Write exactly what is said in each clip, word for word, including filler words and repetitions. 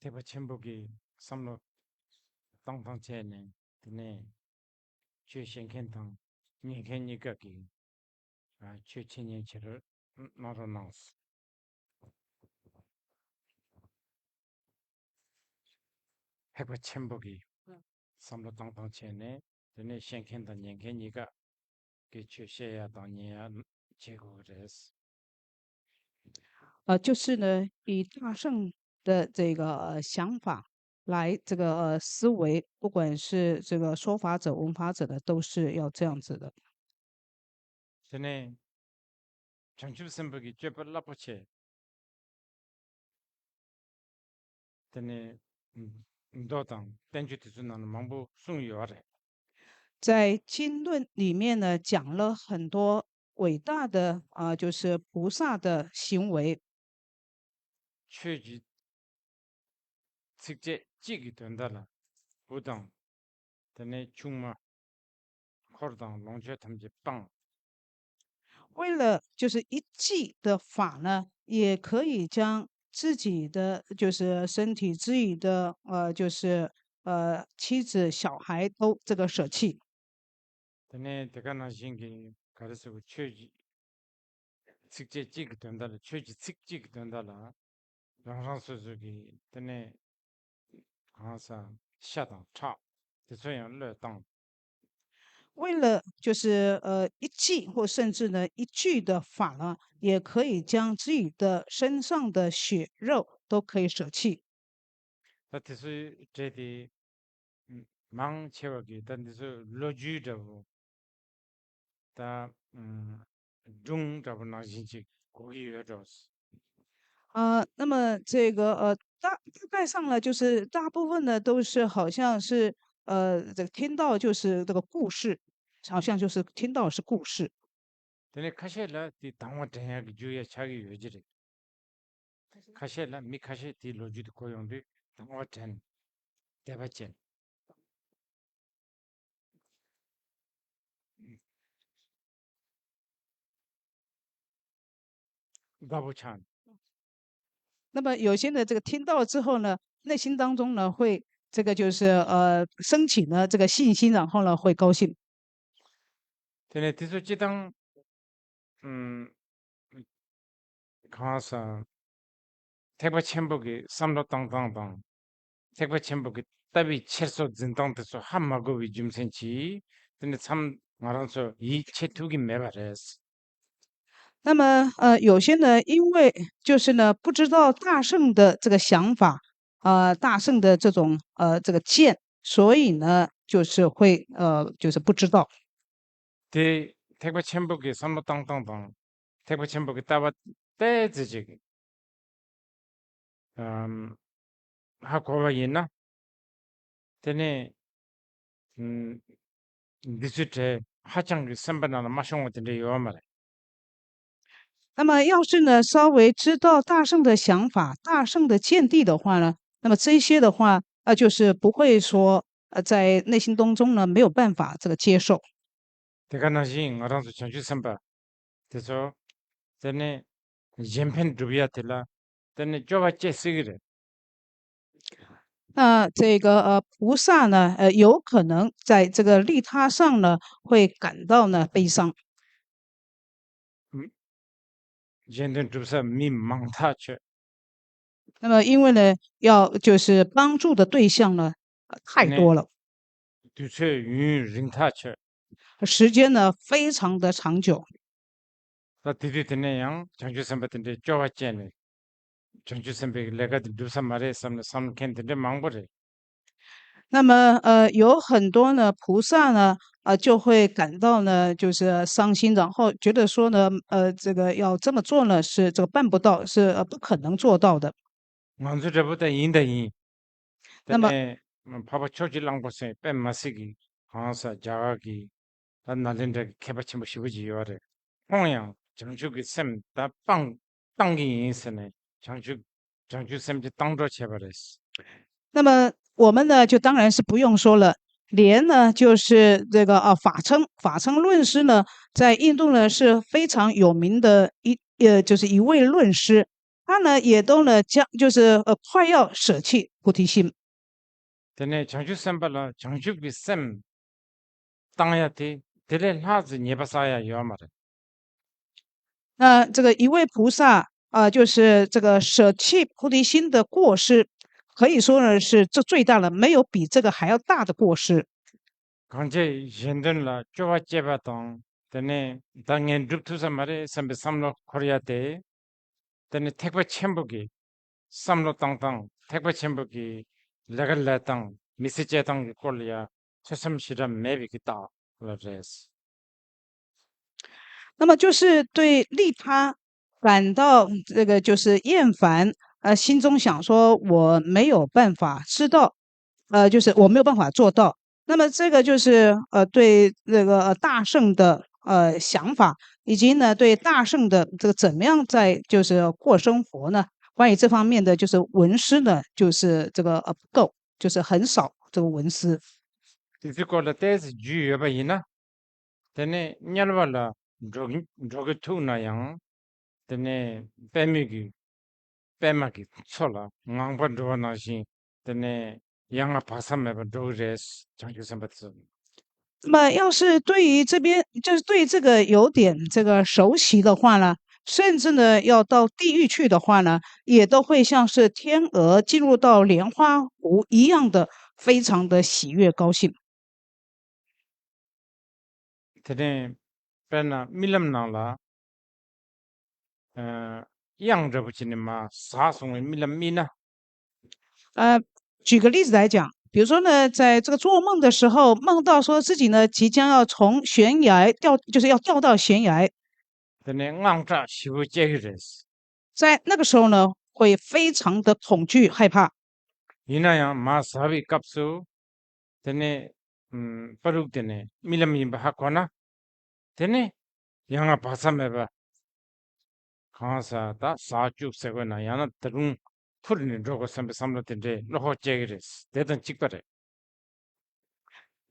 ཐེག་པ་ཆེན་པོ་གི་བསམ་བློ་བཏང་སྟངས་བྱས་ནས། དེ་ནས་ཆོས་བཤད་མཁན་དང་ཉན་མཁན་གཉིས་ཀ་གིས་ཨ་ཆོས་འཆད་ཉན་བྱེད་རོགས་གནང་རོགས་གནང་། ཐེག་པ་ཆེན་པོ་གི་བསམ་བློ་བཏང་སྟངས་བྱས་ནས། དེ་ནས་བཤད་མཁན་དང་ཉན་མཁན་གཉིས་ཀ་གིས་ཆོས་བཤད་ཡ་དང་ཉན་ཡ་བྱེད་དགོས་ཀྱི་རེད། 呃，就是呢，以大乘的这个呃想法来这个呃思维，不管是这个说法者、闻法者呢，都是要这样子的。 དེ་ནས་བྱང་ཆུབ་སེམས་དཔའ་གི་སྤྱོད་པ་རླབས་པོ་ཆེ། དེ་ནས་མདོ་དང་བསྟན་བཅོས་དེ་ཚོའི་ནང་ལ་མང་པོ་གསུངས་ཡོད་རེད། 在经论里面呢，讲了很多伟大的啊、就是菩萨的行为。 ཆོས་ཀྱི་ཚིགས་བཅད་གཅིག་གི་དོན་དག་ལ་བུ་དང་། དེ་ནས་ཆུང་མ། འཁོར་དང་ལོངས་སྤྱོད་ཐམས་ཅད་སྤངས། 为了就是一计的法呢，也可以将自己的就是身体、自己的呃就是呃妻子、小孩都这个舍弃。 དེ་ནས་དེ་ག་ནང་བཞིན་གྱི་ག་རེ་ཟེར་བ། ཆོས་ཀྱི་ཚིགས་བཅད་གཅིག་གི་དོན་དག་ལ། ཆོས་ཀྱི་ཚིག་གཅིག་གི་དོན་དག་ལ་རང་རང་སོ་སོ་གི་དེ་ནས་གང་ཟག་ཤ་དང་ཁྲག་དེ་ཚོ་ཡང་བློས་བཏང་། 为了就是呃一计或甚至呢一句的法呢，也可以将自己的身上的血肉都可以舍弃。 ད་དེ་ཚོའི་གྲས་དེ་མང་ཆེ་བ་གིས་ད་འདི་ཚོ་ལོ་རྒྱུས་འདྲ་བོ། ད་ཨུམ་སྒྲུང་འདྲ་བོ་ནང་བཞིན་ཅིག་གོ་གི་ཡོད་འགྲོ། 呃，那么这个呃，大大概上呢，就是大部分呢都是好像是呃，这个听到就是这个故事，好像就是听到是故事。 དེ་ནས་ཁ་ཤས་ལ་དེ་དང་བ་འདྲེན་ཡག་གི་རྒྱུ་ཡ་ཆགས་ཀྱི་ཡོད་ཀྱི་རེད། ཁ་ཤས་ལ། མི་ཁ་ཤས་དེའི་ལོ་རྒྱུས་དེ་གོ་ཡོང་དུས་དང་བ་དྲན། དད་པ་བྱེད། དགའ་པོ་ཆགས། 那么有些呢，这个听到之后呢，内心当中呢会这个就是呃升起呢这个信心，然后呢会高兴。 དེ་ནས་དེ་ཚོ་སྤྱི་བཏང་ཨུམ་གང་ཟག་ཐེག་པ་ཆེན་པོ་གི་བསམ་བློ་བཏང་སྟངས་དང་། ཐེག་པ་ཆེན་པོ་གི་ལྟ་བའི་འཁྱེར་སོ་འཛིན་སྟངས་དེ་ཚོ་ཧ་མ་གོ་བའི་རྒྱུ་མཚན་གྱིས། དེ་ནི་མཚམས་ང་རང་ཚོ་ཡིད་ཆེས་ཐུབ་ཀྱི་མེད་པ་རེད། 那么呃，有些呢，因为就是呢，不知道大乘的这个想法，呃，大乘的这种呃这个见，所以呢，就是会呃，就是不知道。 དེ་ཐེག་པ་ཆེན་པོ་གི་བསམ་བློ་བཏང་སྟངས་དང་། ཐེག་པ་ཆེན་པོ་གི་ལྟ་བ་ཏོག་ཙམ་ཅིག་ཨམ་ཧ་གོ་བ་ཡིན་ན། དེ་ནས་ཨམ་འདི་ཚོའི་གྲས་ཧ་ཅང་གི་སེམས་པ་ནང་ལ་མ་ཤོང་བ་དེ་འདྲ་ཡོད་མ་རེད། 那么要是呢，稍微知道大乘的想法、大乘的见地的话呢，那么这些的话，呃，就是不会说呃在内心当中呢没有办法这个接受。 དེ་ག་ནང་བཞིན་ང་རང་ཚོ་བྱང་ཆུབ་སེམས་དཔའ་དེ་ཚོ་དེ་ནས་གཞན་ཕན་སྒྲུབ་ཡ་དེ་ལ་དེ་ནས་སྐྱོ་བ་སྐྱེ་སྲིད་ཀྱི་རེད། 那这个呃菩萨呢，呃有可能在这个利他上呢会感到呢悲伤。 གཞན་དོན་སྒྲུབ་ས་མི་མང་ཐག་ཆོད། 那么因为呢，要就是帮助的对象呢呃太多了， དུས་ཚོད་ཡུན་རིང་ཐག་ཆོད། 时间呢非常的长久。 ད་དེ་དུས་དེ་ནས་ཡང་བྱང་ཆུབ་སེམས་དཔའ་དེ་འདྲའི་སྐྱོ་བ་སྐྱེས་ནས། བྱང་ཆུབ་སེམས་དཔའི་ལས་ཀ་དེ་འགྲུབ་ས་མ་རེད་བསམ་ནས་བསམ་མཁན་དེ་འདྲ་མང་པོ་རེད། 那么呃，有很多呢菩萨呢，呃，就会感到呢就是伤心，然后觉得说呢，呃，这个要这么做呢是这个办不到，是呃不可能做到的。 ང་ཚོ་འདྲ་པོ་ད་ཡིན་ད་ཡིན། དེ་那么 ནས་འཕགས་པ་ཕྱོགས་ཀྱི་གླང་པོ་ཟེར་དཔེ་མ་སྲིད་ཀྱི་གང་ཟག་རྒྱ་གར་གྱི་ད་ནཱ་ལེནྡྲ་གི་མཁས་པ་ཆེན་པོ་ཞེ་པོ་ཅིག་ཡོད་རེད། ཁོང་ཡང་བྱང་ཆུབ་ཀྱི་སེམས་ད་སྤང་བཏང་གི་ཡིན་ཟེར་ནས་བྱང་ཆུབ་བྱང་ཆུབ་སེམས་ཀྱི་བཏང་གྲོགས་བྱས་པ་རེད། 那么我们呢，就当然是不用说了，连呢就是这个啊法称法称论师呢，在印度呢是非常有名的一呃，就是一味论师，他呢也都呢将就是呃快要舍弃菩提心。 དེ་ནས་བྱང་ཆུབ་སེམས་དཔའ་ལ་བྱང་ཆུབ་ཀྱི་སེམས་བཏང་ཡ་དེ་དེ་ལས་ལྷག་ཙམ་ཉེས་པ་བསགས་ཡ་ཡོད་མ་རེད། 那这个一位菩萨啊、呃，就是这个舍弃菩提心的过失，可以说呢是这最大的，没有比这个还要大的过失。 གང་བྱས་གཞན་དོན་ལ་སྐྱོ་བ་སྐྱེས་པ་དང་དེ་ནས་ད་ངས་འགྲུབ་ཐུབ་ས་མ་རེད་བསམ་པའི་བསམ་བློ་འཁོར་ཡ་དེ། དེ་ནི་ཐེག་པ་ཆེན་པོ་གི་བསམ་བློ་བཏང་སྟངས། ཐེག་པ་ཆེན་པོ་གི་ལས་ཀ་ལས་སྟངས། མི་ཚེ་སྐྱེལ་སྟངས་ཀྱི་སྐོར་ལ་ཡང་ཐོས་བསམ་ཞེ་དྲག་མེད་པའི་གི་རྟགས་ལ་རེད། 那么就是对利他感到这个就是厌烦，呃，心中想说我没有办法知道，呃，就是我没有办法做到。那么这个就是呃对这个呃大乘的呃想法，以及呢对大乘的这个怎么样在就是过生活呢？关于这方面的就是文思呢，就是这个呃不够，就是很少这个文思。 དེ་ཚོའི་སྐོར་ལ་ཏོག་ཙམ་རྒྱུས་ཡོད་པ་ཡིན་ན། དེ་ནས་དམྱལ་བ་ལ་འགྲོ་གི་འགྲོ་གི་ཐུག་ན་ཡང་། དེ་ནས་པདྨའི་གི་པདྨ་གི་མཚོ་ལ་ངང་པར་འགྲོ་བ་ནང་བཞིན་དེ་ནས་ཡ་ང་བག་ཚ་མེད་པར་འགྲོ་གི་རེད། བྱང་ཆུབ་སེམས་དཔའ་དེ་ཚོ། 那么要是对于这边，就是对这个有点这个熟悉的话呢，甚至呢要到地狱去的话呢，也都会像是天鹅进入到莲花湖一样的，非常的喜悦高兴。 དེ་ནས་དཔེར་ན་རྨི་ལམ་ནང་ལ་ཨ་གཡང་འདྲ་པོ་བྱས་ནས་མར་ཟགས་སོང་བའི་རྨི་ལམ་རྨིས་ན། 呃，举个例子来讲，比如说呢，在这个做梦的时候，梦到说自己呢即将要从悬崖掉，就是要掉到悬崖， དེ་ནས་དངངས་སྐྲག་ཞེ་པོ་སྐྱེ་གི་རེད། 在那个时候呢，会非常的恐惧害怕。 ཡིན་ན་ཡང་མར་ཟགས་པའི་སྐབས་སུ་དེ་ནས་ཨམ་པ་རུག་དེ་ནས་རྨི་ལམ་ཡིན་པ་ཧ་གོ་ན། དེ་ནས་ཡ་ང་བག་ཚ་མེད་པ། གང་ཟག་ད་ཟག་བཅུག་ཟེར་དགོས་ན་ཡང་ན་ད་རུང་འཕུར་ནས་འགྲོ་དགོས་བསམ་པའི་བསམ་བློ་དེ་འདྲའི་བློ་ཁོག་སྐྱེ་གི་རེད། དེ་དང་གཅིག་པ་རེད།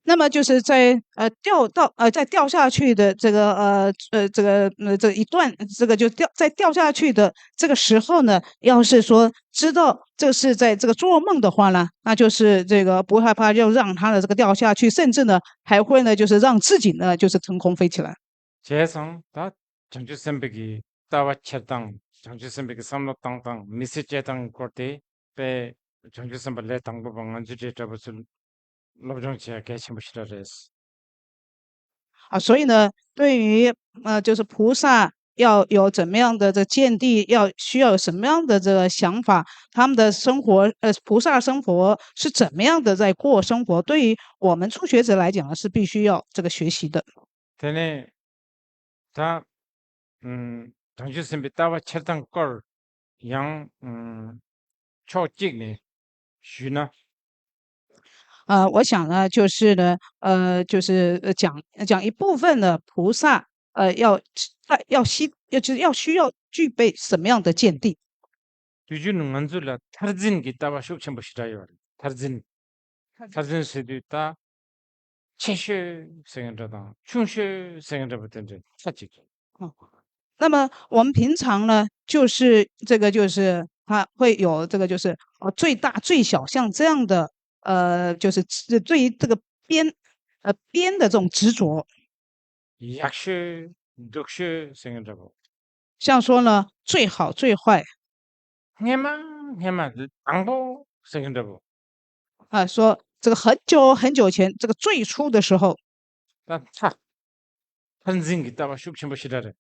那么就是在呃掉到呃在掉下去的这个呃呃这个呃这一段，这个就掉在掉下去的这个时候呢，要是说知道这个是在这个做梦的话呢，那就是这个不害怕，就让他的这个掉下去，甚至呢还会呢就是让自己呢就是腾空飞起来。 བྱས་ཙང་ད་བྱང་ཆུབ་སེམས་དཔའ་གི་ལྟ་བ་འཁྱེར་སྟངས། བྱང་ཆུབ་སེམས་དཔའ་གི་བསམ་བློ་བཏང་སྟངས། མི་ཚེ་སྐྱེལ་སྟངས་སྐོར་དེ་དཔེ་བྱང་ཆུབ་སེམས་དཔའ་ལས་དང་པོ་པ་ང་ཚོའི་གྲས་འདྲ་པོ་ཚོས་སློབ་སྦྱོང་བྱེད་ཡ་གལ་ཆེན་པོ་ཞེ་དྲག་རེད། 啊，所以呢，对于呃，就是菩萨要有怎么样的这见地，要需要有什么样的这个想法，他们的生活，呃，菩萨生活是怎么样的在过生活，对于我们初学者来讲呢，是必须要这个学习的。 དེ་ནས་ད་ཨམ་བྱང་ཆུབ་སེམས་དཔའི་ལྟ་བ་འཁྱེར་སྟངས་སྐོར་ཡང་ཨམ་ཕྱོགས་གཅིག་ནས་ཞུས་ན། 呃，我想呢，就是呢，呃，就是呃讲讲一部分的菩萨，呃，要要要需要就是要需要具备什么样的见地？ དུས་རྒྱུན་ང་ཚོ་ལ་མཐར་འཛིན་གྱི་ལྟ་བ་ཤུགས་ཆེན་པོ་ཞེ་དྲག་ཡོད་རེད། མཐར་འཛིན། མཐར་འཛིན་ཟེར་དུས་ད་ཆེ་ཤོས་ཟེར་མཁན་འདྲ་དང་ཆུང་ཤོས་ཟེར་མཁན་འདྲ་པོ་དེ་འདྲའི་ཚ་གཅིག་རེད། 那么我们平常呢，就是这个就是它会有这个就是呃最大最小像这样的呃就是对于这个边呃边的这种执着。 ཡག་ཤོས་སྡུག་ཤོས་ཟེར་མཁན་འདྲ་པོ། 像说呢最好最坏。 སྔན་མ་སྔན་མ་དང་པོ་ཟེར་མཁན་འདྲ་པོ། 啊，说这个很久很久前，这个最初的时候。 ད་མཐའ། མཐར་འཛིན་གྱི་ལྟ་བ་ཤུགས་ཆེན་པོ་ཞེ་དྲག་རེད།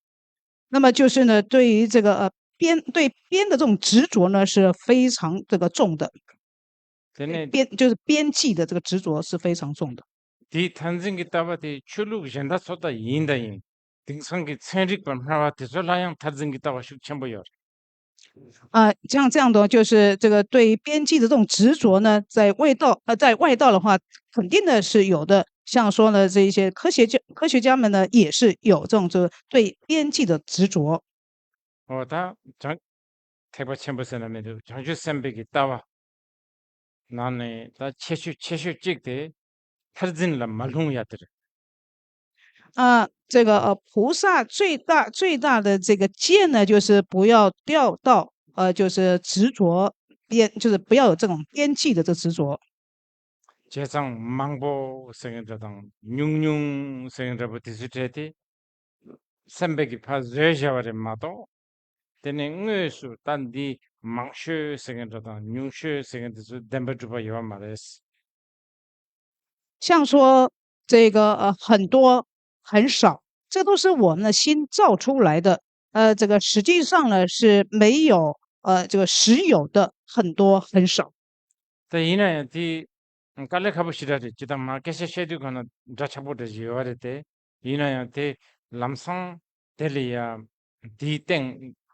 那么就是呢，对于这个呃边对边的这种执着呢是非常这个重的。 དེ་ནས་边就是边际的这个执着是非常重的。 དེའི་མཐར་འཛིན་གྱི་ལྟ་བ་དེ་ཆོས་ལུགས་གཞན་དག་ཚོ་ད་ཡིན་ད་ཡིན། དེང་སང་གི་ཚན་རིག་པ་སྨྲ་བ་དེ་ཚོ་ལ་ཡང་མཐར་འཛིན་གྱི་ལྟ་བ་ཤུགས་ཆེན་པོ་ཡོད་རེད། 啊，像这样的，就是这个对于边际的这种执着呢，在外道呃，在外道的话，肯定的是有的。像说呢，这一些科学家科学家们呢，也是有这种就是对边际的执着。 འོ་ད་བྱང་ཐེག་པ་ཆེན་པོ་ཟེར་ན་མི་འདུག་བྱང་ཆུབ་སེམས་དཔའི་གི་ལྟ་བ་ནང་ནས་ད་ཆེ་ཤོས་ཆེ་ཤོས་གཅིག་དེ་མཐར་འཛིན་ལ་མ་ལྷུང་ཡ་དེ་རེད། 啊，这个呃，菩萨最大最大的这个戒呢，就是不要掉到呃，就是执着边，就是不要有这种边际的这执着。 བྱས་ཙང་མང་པོ་ཟེར་མཁན་འདྲ་དང་ཉུང་ཉུང་ཟེར་མཁན་འདྲ་པོ་དེ་ཚོའི་གྲས་དེ་སེམས་པའི་གི་ཕར་བཟོས་བཞག་པ་རེད་མ་གཏོགས། དེ་ནས་དངོས་སུ་ད་འདི་མང་ཤོས་ཟེར་མཁན་འདྲ་དང་ཉུང་ཤོས་ཟེར་མཁན་དེ་ཚོ་བདེན་པ་གྲུབ་པ་ཡོད་པ་མ་རེད། 像说这个呃很多很少，这都是我们的心造出来的，呃，这个实际上呢是没有呃这个实有的很多很少。 ད་ཡིན་ན་ཡང་དེ་དཀའ་ལས་ཁག་པོ་ཞེ་དྲག་རེད། ཅི་ལྟར་མ་སྐད་ཆ་བཤད་དུས་གང་ན་འདྲ་ཆགས་པོ་འདྲ་ཞིག་ཡོད་པ་རེད་དེ། ཡིན་ན་ཡང་དེ་ལམ་སང་དེ་ལ་ཡ་དེའི་སྟེང་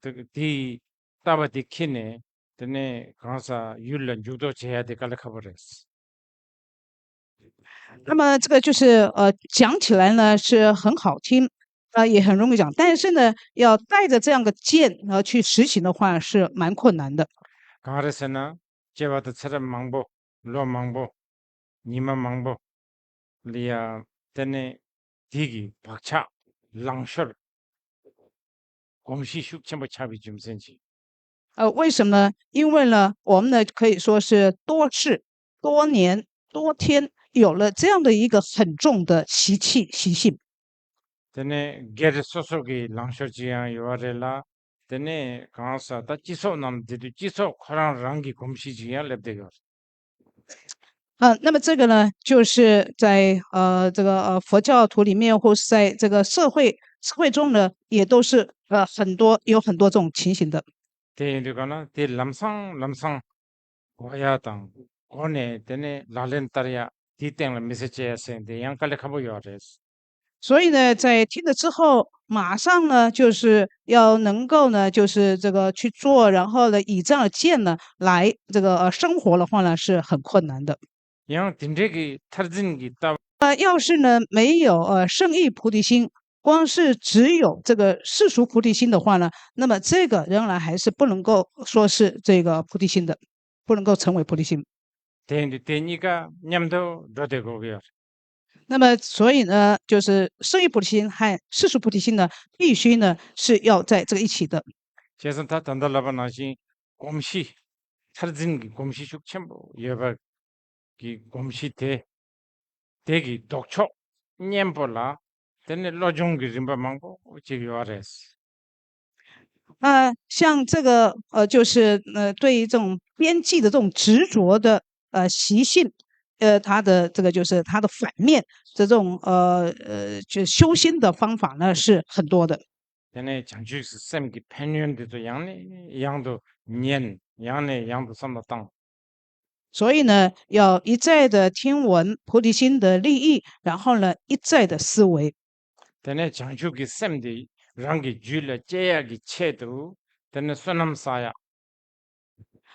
དེའི་ལྟ་བ་དེ་འཁྱེར་ནས་དེ་ནས་གང་ཟག་ཡུལ་ལ་འཇུག་ལྡོག་བྱེད་ཡ་དེ་དཀའ་ལས་ཁག་པོ་རེད། 那么这个就是呃，讲起来呢是很好听，呃，也很容易讲，但是呢，要带着这样的见，然后去实行的话是蛮困难的。 གང་རེད་ཟེར་ན། སྐྱེ་བ་དང་ཚེ་རབས་མང་པོ། ལོ་མང་པོ། ཉི་མ་མང་པོ་ལ་ཡ་དེ་ནས་དེ་གི་བག་ཆགས་ལང་ཤོར་གོམས་གཤིས་ཤུགས་ཆེན་པོ་ཆགས་པའི་རྒྱུ་མཚན་གྱིས། 呃，为什么呢？因为呢，我们呢可以说是多事、多年、多天有了这样的一个很重的习气习性。 དེ་ནས་སྒེར་སོ་སོ་གི་ལང་ཤོར་ཅིག་ཡང་ཡོད་པ་རེད་ལ། དེ་ནས་གང་ཟག་ད་སྤྱི་ཚོགས་ནང་བསྡད་དུས་སྤྱི་ཚོགས་ཁོ་རང་རང་གི་གོམས་གཤིས་ཅིག་ཡང་སླེབས་བསྡད་ཡོད་རེད། 呃，那么这个呢，就是在呃这个呃佛教徒里面，或是在这个社会社会中呢，也都是呃很多有很多这种情形的。 དེ་ཡིན་དུས་གང་ན་དེ་ལམ་སང་ལམ་སང་གོ་ཡ་དང་གོ་ནས་དེ་ནས་ལག་ལེན་བསྟར་ཡ་དེའི་སྟེང་ལ་མི་ཚེ་སྐྱེལ་ཡ་ཟེར་དེ་ཡང་དཀའ་ལས་ཁག་པོ་ཡོད་རེད། 所以呢，在听了之后，马上呢，就是要能够呢，就是这个去做，然后呢，以这样的见呢来这个呃生活的话呢，是很困难的。 ཡང་དེ་འདྲའི་གི་མཐར་འཛིན་གྱི་ལྟ་བ། 呃，要是呢没有呃圣意菩提心，光是只有这个世俗菩提心的话呢，那么这个仍然还是不能够说是这个菩提心的，不能够成为菩提心。 དེ་ཡིན་དུས་དེ་གཉིས་ཀ་མཉམ་དུ་འགྲོ་བསྡད་དགོས་ཀྱི་ཡོད། 那么所以呢，就是圣意菩提心和世俗菩提心呢，必须呢是要在这个一起的。 བྱས་ཙང་ད་ད་ལྟ་ལབ་པ་ནང་བཞིན་གོམས་གཤིས་མཐར་འཛིན་གྱི་གོམས་གཤིས་ཤུགས་ཆེན་པོ་ཡོད་པ་གི་གོམས་གཤིས་དེ་དེ་གི་ལྡོག་ཕྱོགས་གཉེན་པོ་ལ་དེ་ནས་བློ་སྦྱོང་གི་རིམ་པ་མང་པོ་ཅིག་ཡོད་རེད། 呃，像这个呃，就是呃，对于这种边际的这种执着的呃习性，呃，它的这个就是它的反面，这种呃呃，就修心的方法呢是很多的。 དེ་ནས་བྱང་ཆུབ་སེམས་ཀྱི་ཕན་ཡོན་དེ་ཚོ་ཡང་ནས་ཡང་དུ་ཉན། ཡང་ནས་ཡང་དུ་བསམ་བློ་བཏང་། 所以呢，要一再的听闻菩提心的利益，然后呢，一再的思维。 དེ་ནས་བྱང་ཆུབ་ཀྱི་སེམས་དེ་རང་གི་རྒྱུད་ལ་སྐྱེ་ཡག་གི་ཆེད་དུ་དེ་ནས་བསོད་ནམས་བསགས་ཡག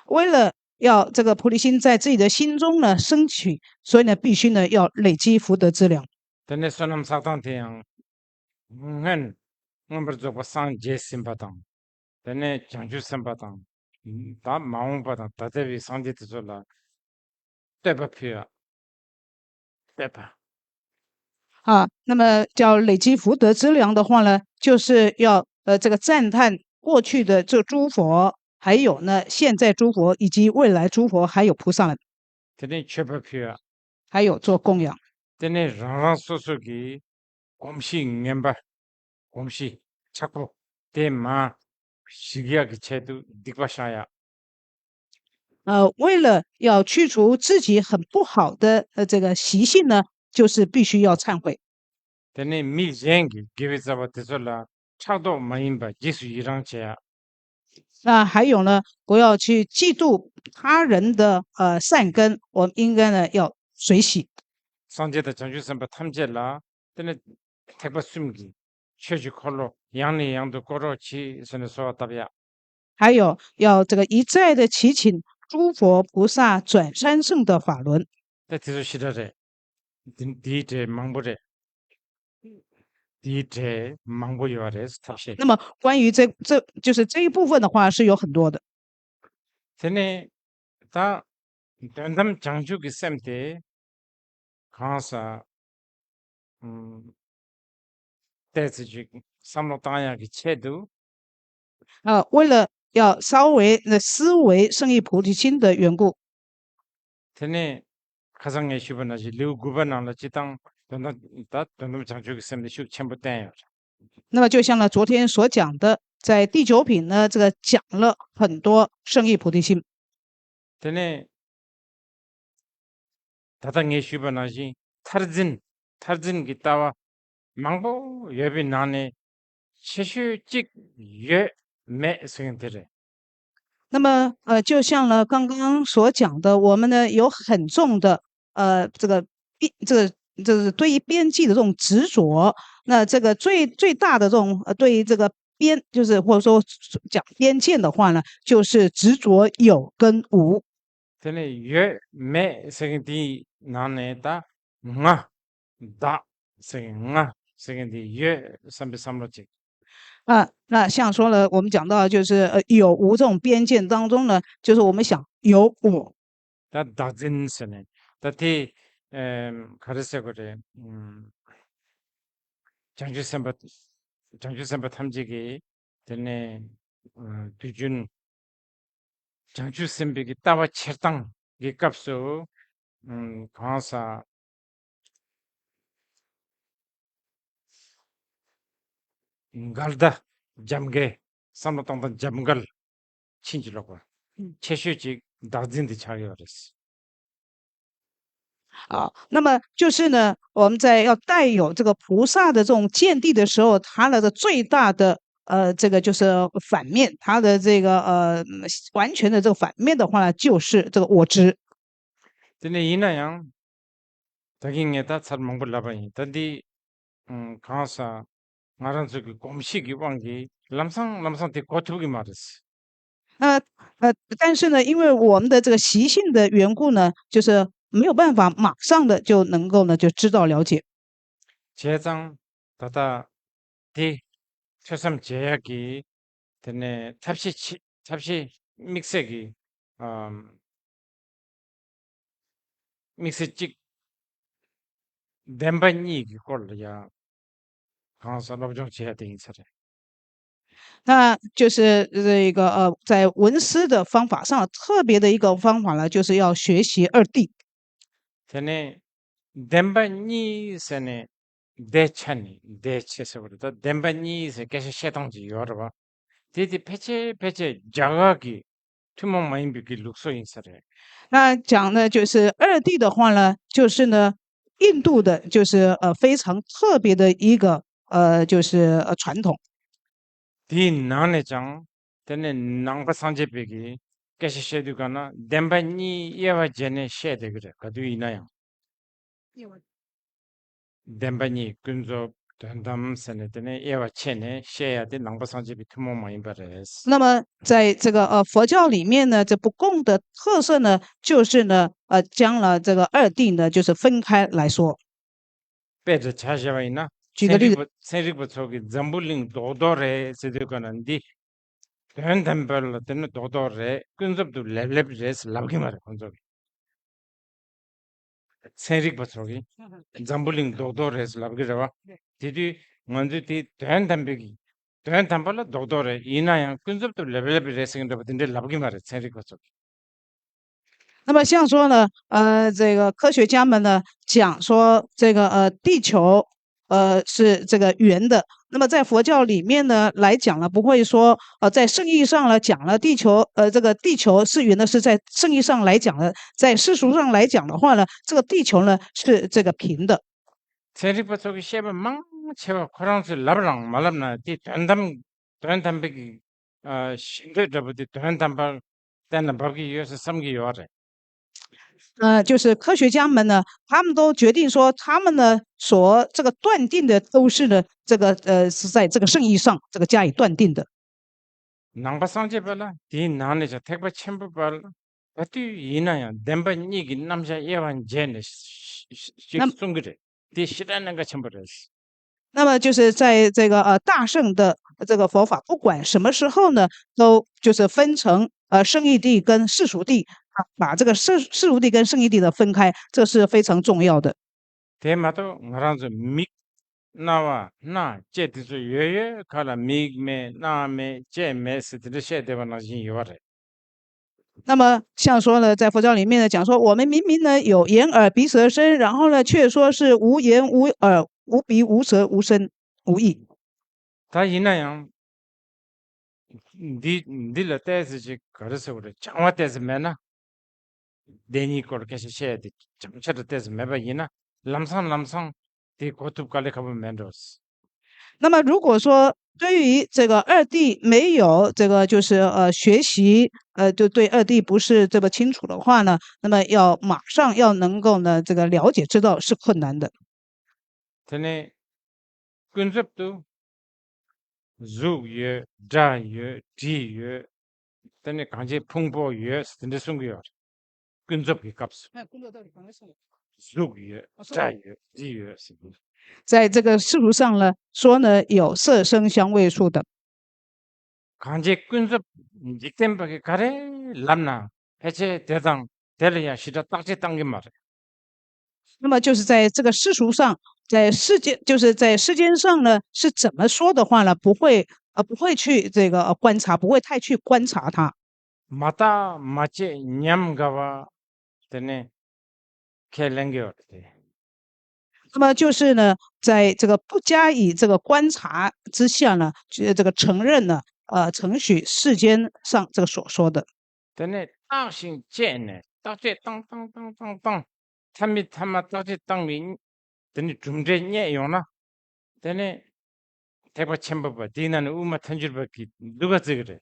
为了要这个菩提心在自己的心中呢升起，所以呢，必须呢要累积福德资粮。 དེ་ནས་བསོད་ནམས་བསགས་སྟངས་དེ་ཡང་སྔོན་མངོན་པར་རྫོགས་པ་སངས་རྒྱས་ཟིན་པ་དང་། དེ་ནས་བྱང་ཆུབ་སེམས་དཔའ་དང་། ད་མ་འོངས་པ་དང་ད་ལྟ་བའི་སངས་རྒྱས་དེ་ཚོ་ལ་བསྟོད་པ་ཕུལ་ཡ། བསྟོད་པ། 啊，那么叫累积福德资粮的话呢，就是要呃这个赞叹过去的这诸佛，还有呢现在诸佛以及未来诸佛，还有菩萨们， དེ་ནས་མཆོད་པ་ཕུལ་ཡ། 还有做供养。 དེ་ནས་རང་རང་སོ་སོ་གི་གོམས་གཤིས་ངན་པ། གོམས་གཤིས་མཁྲེགས་པོ་དེ་མར་ཞིག་ཡག་གི་ཆེད་དུ་སྡིག་པ་བཤགས་ཡ། 呃，为了要去除自己很不好的呃这个习性呢，就是必须要忏悔。 དེ་ནས་མི་གཞན་གྱི་དགེ་བའི་རྩ་བ་དེ་ཚོ་ལ་ཕྲག་དོག་མ་ཡིན་པ་རྗེས་སུ་ཡི་རང་བྱེད་ཡ། 那还有呢，不要去嫉妒他人的呃善根，我们应该呢要随喜。 སངས་རྒྱས་དང་བྱང་ཆུབ་སེམས་དཔའ་ཐམས་ཅད་ལ་དེ་ནས་ཐེག་པ་གསུམ་གྱི་ཆོས་ཀྱི་འཁོར་ལོ་ཡང་ནས་ཡང་དུ་བསྐོར་རོགས་གྱིས་ཟེར་ནས་གསོལ་བ་བཏབ་ཡ། 还有要这个一再的祈请诸佛菩萨转三圣的法轮。 ད་དེ་ཚོ་ཞེ་དྲག་རེད། དེ་དེའི་གྲས་མང་པོ་རེད། དེའི་གྲས་མང་པོ་ཡོད་རེད་ཐབས་ཤེས། 那么关于这这就是这一部分的话是有很多的。 དེ་ནས་ད་དོན་དམ་བྱང་ཆུབ་ཀྱི་སེམས་དེ་གང་ཟག་ཨུམ་ ཏོག་ཙམ་ཅིག་བསམ་བློ་བཏང་ཡག་གི་ཆེད་དུ། 呃，为了要稍微的思维圣意菩提心的缘故。 དེ་ནས་ཁ་སང་ངས་ཞུས་པ་ནང་བཞིན་ལེའུ་དགུ་པ་ནང་ལ་སྤྱིར་བཏང་དོན་དམ་ད་དོན་དམ་བྱང་ཆུབ་ཀྱི་སེམས་དེ་ཤུགས་ཆེན་པོ་བསྟན་ཡོད་རེད། 那么就像呢，昨天所讲的，在第九品呢，这个讲了很多圣意菩提心。 དེ་ནས་ད་ལྟ་ངས་ཞུས་པ་ནང་བཞིན་མཐར་འཛིན་མཐར་འཛིན་གྱི་ལྟ་བ་མང་པོ་ཡོད་པའི་ནང་ནས་ཆེ་ཤོས་གཅིག་ཡོད་མེད་ཟེར་མཁན་དེ་རེད། 那么，呃，就像呢刚刚所讲的，我们呢有很重的，呃，这个边，这个就是对于边际的这种执着。那这个最最大的这种，呃，对于这个边，就是或者说讲边见的话呢，就是执着有跟无。 དེ་ནས་ཡོད་མེད་ཟེར་མཁན་དེའི་ནང་ནས་ད་ང་བདག་ཟེར་མཁན་ང་ཟེར་མཁན་དེ་ཡོད་བསམ་པའི་བསམ་བློ་ཅིག 啊，那像说了，我们讲到就是呃有无这种边见当中呢，就是我们想有我。 ད་བདག་འཛིན་ཟེར་ནས་ད་དེ་ཨེམ་ག་རེ་ཟེར་དགོས་རེད། ཨམ་བྱང་ཆུབ་སེམས་དཔའ་བྱང་ཆུབ་སེམས་དཔའ་ཐམས་ཅད་ཀྱིས་དེ་ནས་ཨ་དུས་རྒྱུན་བྱང་ཆུབ་སེམས་དཔའི་གི་ལྟ་བ་འཁྱེར་སྟངས་ཀྱི་སྐབས་སུ་ཨམ་གང་ཟག་འགལ་ཟླ་རྒྱབ་འགལ་བསམ་བློ་གཏོང་སྟངས་རྒྱབ་འགལ་ཕྱིན་ཅི་ལོག་པ་ཆེ་ཤོས་ཅིག་བདག་འཛིན་དེ་ཆགས་ཡོད་རེད། 啊，那么就是呢，我们在要带有这个菩萨的这种见地的时候，它的最大的呃，这个就是反面，它的这个呃完全的这个反面的话呢，就是这个我执。 དེ་ནས་ཡིན་ན་ཡང་ད་གིན་ངས་ད་ཚར་མང་པོ་ལབ་པ་ཡིན། ད་འདི་ཨམ་གང་ཟག་ང་རང་ཚོ་གི་གོམས་གཤིས་ཀྱི་དབང་གིས་ལམ་སང་ལམ་སང་དེ་གོ་ཐུབ་ཀྱི་མ་རེད། 那呃，但是呢，因为我们的这个习性的缘故呢，就是没有办法马上的就能够呢就知道了解。 བྱས་ཙང་ད་ལྟ་དེ་ཐོས་བསམ་བྱེད་ཡག་གི་དེ་ནས་ཐབས་ཤེས་ཆེ་ཐབས་ཤེས་དམིགས་བསལ་གྱི་ཨམ་དམིགས་བསལ་གཅིག་བདེན་པ་གཉིས་ཀྱི་སྐོར་ལ་ཡང་གང་ཟག་སློབ་སྦྱོང་བྱེད་ཡ་དེ་ཡིན་ས་རེད། 那就是这个呃，在闻思的方法上特别的一个方法呢，就是要学习二谛。 དེ་ནས་བདེན་པ་གཉིས་ཟེར་ནས་བདེ་ཆ་ནས་བདེ་ཆེ་ཟེར་བ་རེད། ད་བདེན་པ་གཉིས་ཟེར་སྐད་ཆ་བཤད་སྟངས་ཅིག་ཡོད་རེད་བ། དེ་དེ་ཕལ་ཆེར་ཕལ་ཆེར་རྒྱ་གར་གྱི་ཐུན་མོང་མ་ཡིན་པའི་གི་ལུགས་སྲོལ་ཡིན་ས་རེད། 那讲呢，就是二谛的话呢，就是呢，印度的，就是呃非常特别的一个呃，就是呃传统。 དེའི་ནང་ནས་ཀྱང་དེ་ནས་ནང་པ་སངས་རྒྱས་པའི་གི་སྐད་ཆ་བཤད་དུས་ག་ན་བདེན་པ་གཉིས་དབྱེ་བ་འབྱེད་ནས་བཤད་བསྡད་ཀྱི་རེད། ག་དུས་ཡིན་ན་ཡང་། བདེན་པ་གཉིས་ཀུན་རྫོབ་དོན་དམ་ཟེར་ནས་དེ་ནས་དབྱེ་བ་ཕྱེ་ནས་བཤད་ཡ་དེ་ནང་པ་སངས་རྒྱས་པའི་ཐུན་མོང་མ་ཡིན་པ་རེད། 那么在这个呃佛教里面呢，这不共的特色呢，就是呢，呃，将了这个二谛呢，就是分开来说。 དཔེ་འདྲ་ཆ་བཞག་པ་ཡིན་ན། 举个例子， ཚན་རིག་པ་ཚོ་གིས་འཛམ་བུ་གླིང་རྡོག་རྡོག་རེད་ཟེར་དུས་ག་ན་འདི་དོན་དམ་པར་ལ་དེ་ནི་རྡོག་རྡོག་རེད། ཀུན་རྫོབ་ཏུ་ལེབ་ལེབ་རེད་ཟེར་ལབ་ཀྱི་མ་རེད་ཁོང་ཚོ་གིས། ཚན་རིག་པ་ཚོ་གིས་འཛམ་བུ་གླིང་རྡོག་རྡོག་རེད་ཟེར་ལབ་ཀྱི་རེད་བ། དེ་དུས་ང་ཚོས་དེ་དོན་དམ་པའི་གི་དོན་དམ་པ་ལ་རྡོག་རྡོག་རེད། ཡིན་ན་ཡང་ཀུན་རྫོབ་ཏུ་ལེབ་ལེབ་རེད་ཟེར་གྱི་འདྲ་པོ་དེ་འདྲའི་ལབ་ཀྱི་མ་རེད་ཚན་རིག་པ་ཚོ་གིས། 那么像说呢，呃，这个科学家们呢讲说这个呃地球呃是这个圆的。那么在佛教里面呢来讲呢，不会说呃在圣意上来讲呢，地球呃这个地球是圆的，是在圣意上来讲呢，在世俗上来讲的话呢，这个地球呢是这个平的。 ཚན་རིག་པ་ཚོ་གིས་བཤད་པ་མང་ཆེ་བ་ཁོ་རང་ཚོས་ལབ་རང་མ་ལབ་ན་དེ་དོན་དམ་དོན་དམ་པའི་གི་ཨ་ཤེས་འདོད་འདྲ་པོ་དེ་དོན་དམ་པར་གཏན་ལ་འབབ་ཀྱི་ཡོད་ཟེར་བསམ་གྱི་ཡོད་རེད། 呃，就是科学家们呢，他们都决定说，他们呢所这个断定的都是呢，这个呃是在这个圣意上这个加以断定的。 ནང་པ་སངས་རྒྱས་པ་ལ་དེའི་ནང་ནས་ཀྱང་ཐེག་པ་ཆེན་པོ་པ་ལ་ག་དུས་ཡིན་ན་ཡང་བདེན་པ་གཉིས་ཀྱི་རྣམ་གཞག་དབྱེ་བ་འབྱེད་ནས་ཞིག་གསུང་གི་རེད། དེ་ཞེ་དྲག་གནད་འགག་ཆེན་པོ་རེད། 那么就是在这个呃大乘的这个佛法，不管什么时候呢，都就是分成呃圣义谛跟世俗谛啊，把这个世世俗谛跟圣义谛的分开，这是非常重要的。 དེ་མ་གཏོགས་ང་རང་ཚོ་མིག་ རྣ་བ། སྣ། ལྕེ་དེ་ཚོ་ཡོད་ཡོད་ཁ་ལ་མིག་མེད། རྣ་མེད། ལྕེ་མེད་ཟེར་དེ་འདྲ་བཤད་བསྡད་པ་ནང་བཞིན་ཡོད་པ་རེད། 那么像说呢，在佛教里面呢，讲说我们明明呢有眼耳鼻舌身，然后呢却说是无眼无耳无鼻无舌无身无意。 ད་ཡིན་ན་ཡང་འདི་འདི་ལ་ཏོག་ཙམ་ཅིག་ག་རེ་ཟེར་དགོས་རེད། སྦྱང་བ་ཏོག་ཙམ་མེད་ན། བདེན་གཉིས་སྐོར་སྐད་ཆ་བཤད་དེ་བྱང་ཆ་དང་ཏོག་ཙམ་མེད་པ་ཡིན་ན། ལམ་སང་ལམ་སང་དེ་གོ་ཐུབ་དཀའ་ལས་ཁག་པོ་མེད་འགྲོ། 那么如果说对于这个二谛没有这个就是呃学习呃就对二谛不是这么清楚的话呢，那么要马上要能够呢这个了解之道是困难的。 དེ་ནས་ཀུན་རྫོབ་ཏུ་གཟུགས་ཡོད། སྒྲ་ཡོད། དྲི་ཡོད། དེ་ནས་གང་ཅི་ཕུང་པོ་ཡོད་དེ་འདྲ་གསུང་གི་ཡོད་རེད། ཀུན་རྫོབ་ཀྱི་སྐབས་སུ། གཟུགས་ཡོད། སྒྲ་ཡོད། དྲི་ཡོད་ཟེར་གྱི། 在这个世俗上呢，说呢有色声香味触等。 གང་ཅི་ཀུན་རྫོབ་འཇིག་རྟེན་པ་གི་ག་རེ་ལབ་ན་ཕལ་ཆེར་དེ་དང་དེ་ལ་ཡང་ཞེ་དྲག་བརྟག་དཔྱད་བཏང་གི་མ་རེད། 那么就是在这个世俗上，在世界，就是在世间上呢，是怎么说的话呢，不会呃不会去这个呃观察，不会太去观察它。 མ་བརྟགས་མ་དཔྱད་ཉམས་དགའ་བ་དེ་ནས་ཁས་ལེན་གྱི་ཡོད་རེད། 那么就是呢，在这个不加以这个观察之下呢，这这个承认呢，呃，承许世间上这个所说的。 དེ་ནས་བརྟགས་ཤིང་དཔྱད་ནས་བརྟག་དཔྱད་བཏང་བཏང་བཏང་བཏང་བཏང་། མཐའ་མའི་མཐའ་མ་བརྟག་དཔྱད་བཏང་བའི་དེ་ནས་གྲུབ་འབྲས་རྙེད་ཡོང་ན། དེ་ནས་ཐེག་པ་ཆེན་པོ་པ་དེའི་ནང་ནས་དབུ་མ་ཐལ་འགྱུར་བ་གི་འདུ་ག་བརྩི་གི་རེད།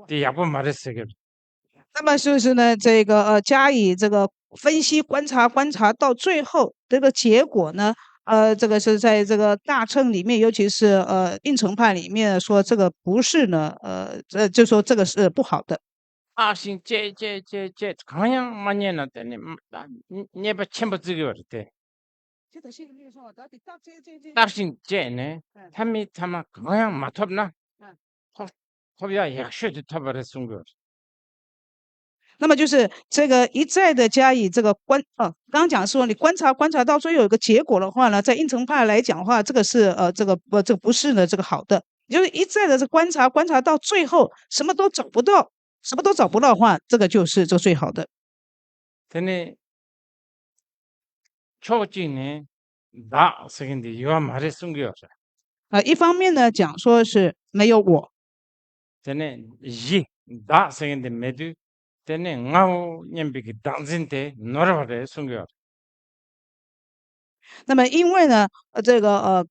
དེ་ཡག་པོ་མ་རེད་ཟེར་གི་རེད། 那么就是呢，这个呃加以这个分析观察观察到最后，这个结果呢，呃，这个是在这个大乘里面，尤其是呃应成派里面说，这个不是呢，呃，这就说这个是不好的。 བརྟགས་ཤིང་དཔྱད་དཔྱད་དཔྱད་དཔྱད་གང་ཡང་མ་རྙེད་ན་དེ་ནི་རྙེད་པ་ཆེན་པོ་བརྩི་གི་ཡོད་རེད་དེ། བརྟགས་ཤིང་དཔྱད་ནས་མཐའ་མའི་མཐའ་མ་གང་ཡང་མ་ཐོབ་ན། ཐོབ་ཐོབ་ཡག་ཡག་ཤོས་དེ་ཐོབ་པ་རེད་གསུང་གི་ཡོད་རེད། 那么就是这个一再的加以这个观，呃，刚讲说你观察观察到最后有一个结果的话呢，在应成派来讲的话，这个是呃这个不这个不是呢这个好的，就是一再的是观察观察到最后什么都找不到，什么都找不到的话，这个就是这个最好的。 དེ་ནས་ཕྱོགས་གཅིག་ནས་བདག་ཟེར་མཁན་དེ་ཡོད་མ་རེད་གསུང་གི་ཡོད་རེད། 啊，一方面呢讲说是没有我， དེ་ནས་གཞི་བདག་ཟེར་མཁན་དེ་མེད་དུས་དེ་ནས་ངའོ་སྙམ་པའི་གི་བདག་འཛིན་དེ་ནོར་བ་རེད་གསུང་གི་ཡོད་རེད། 那么因为呢，呃，这个呃，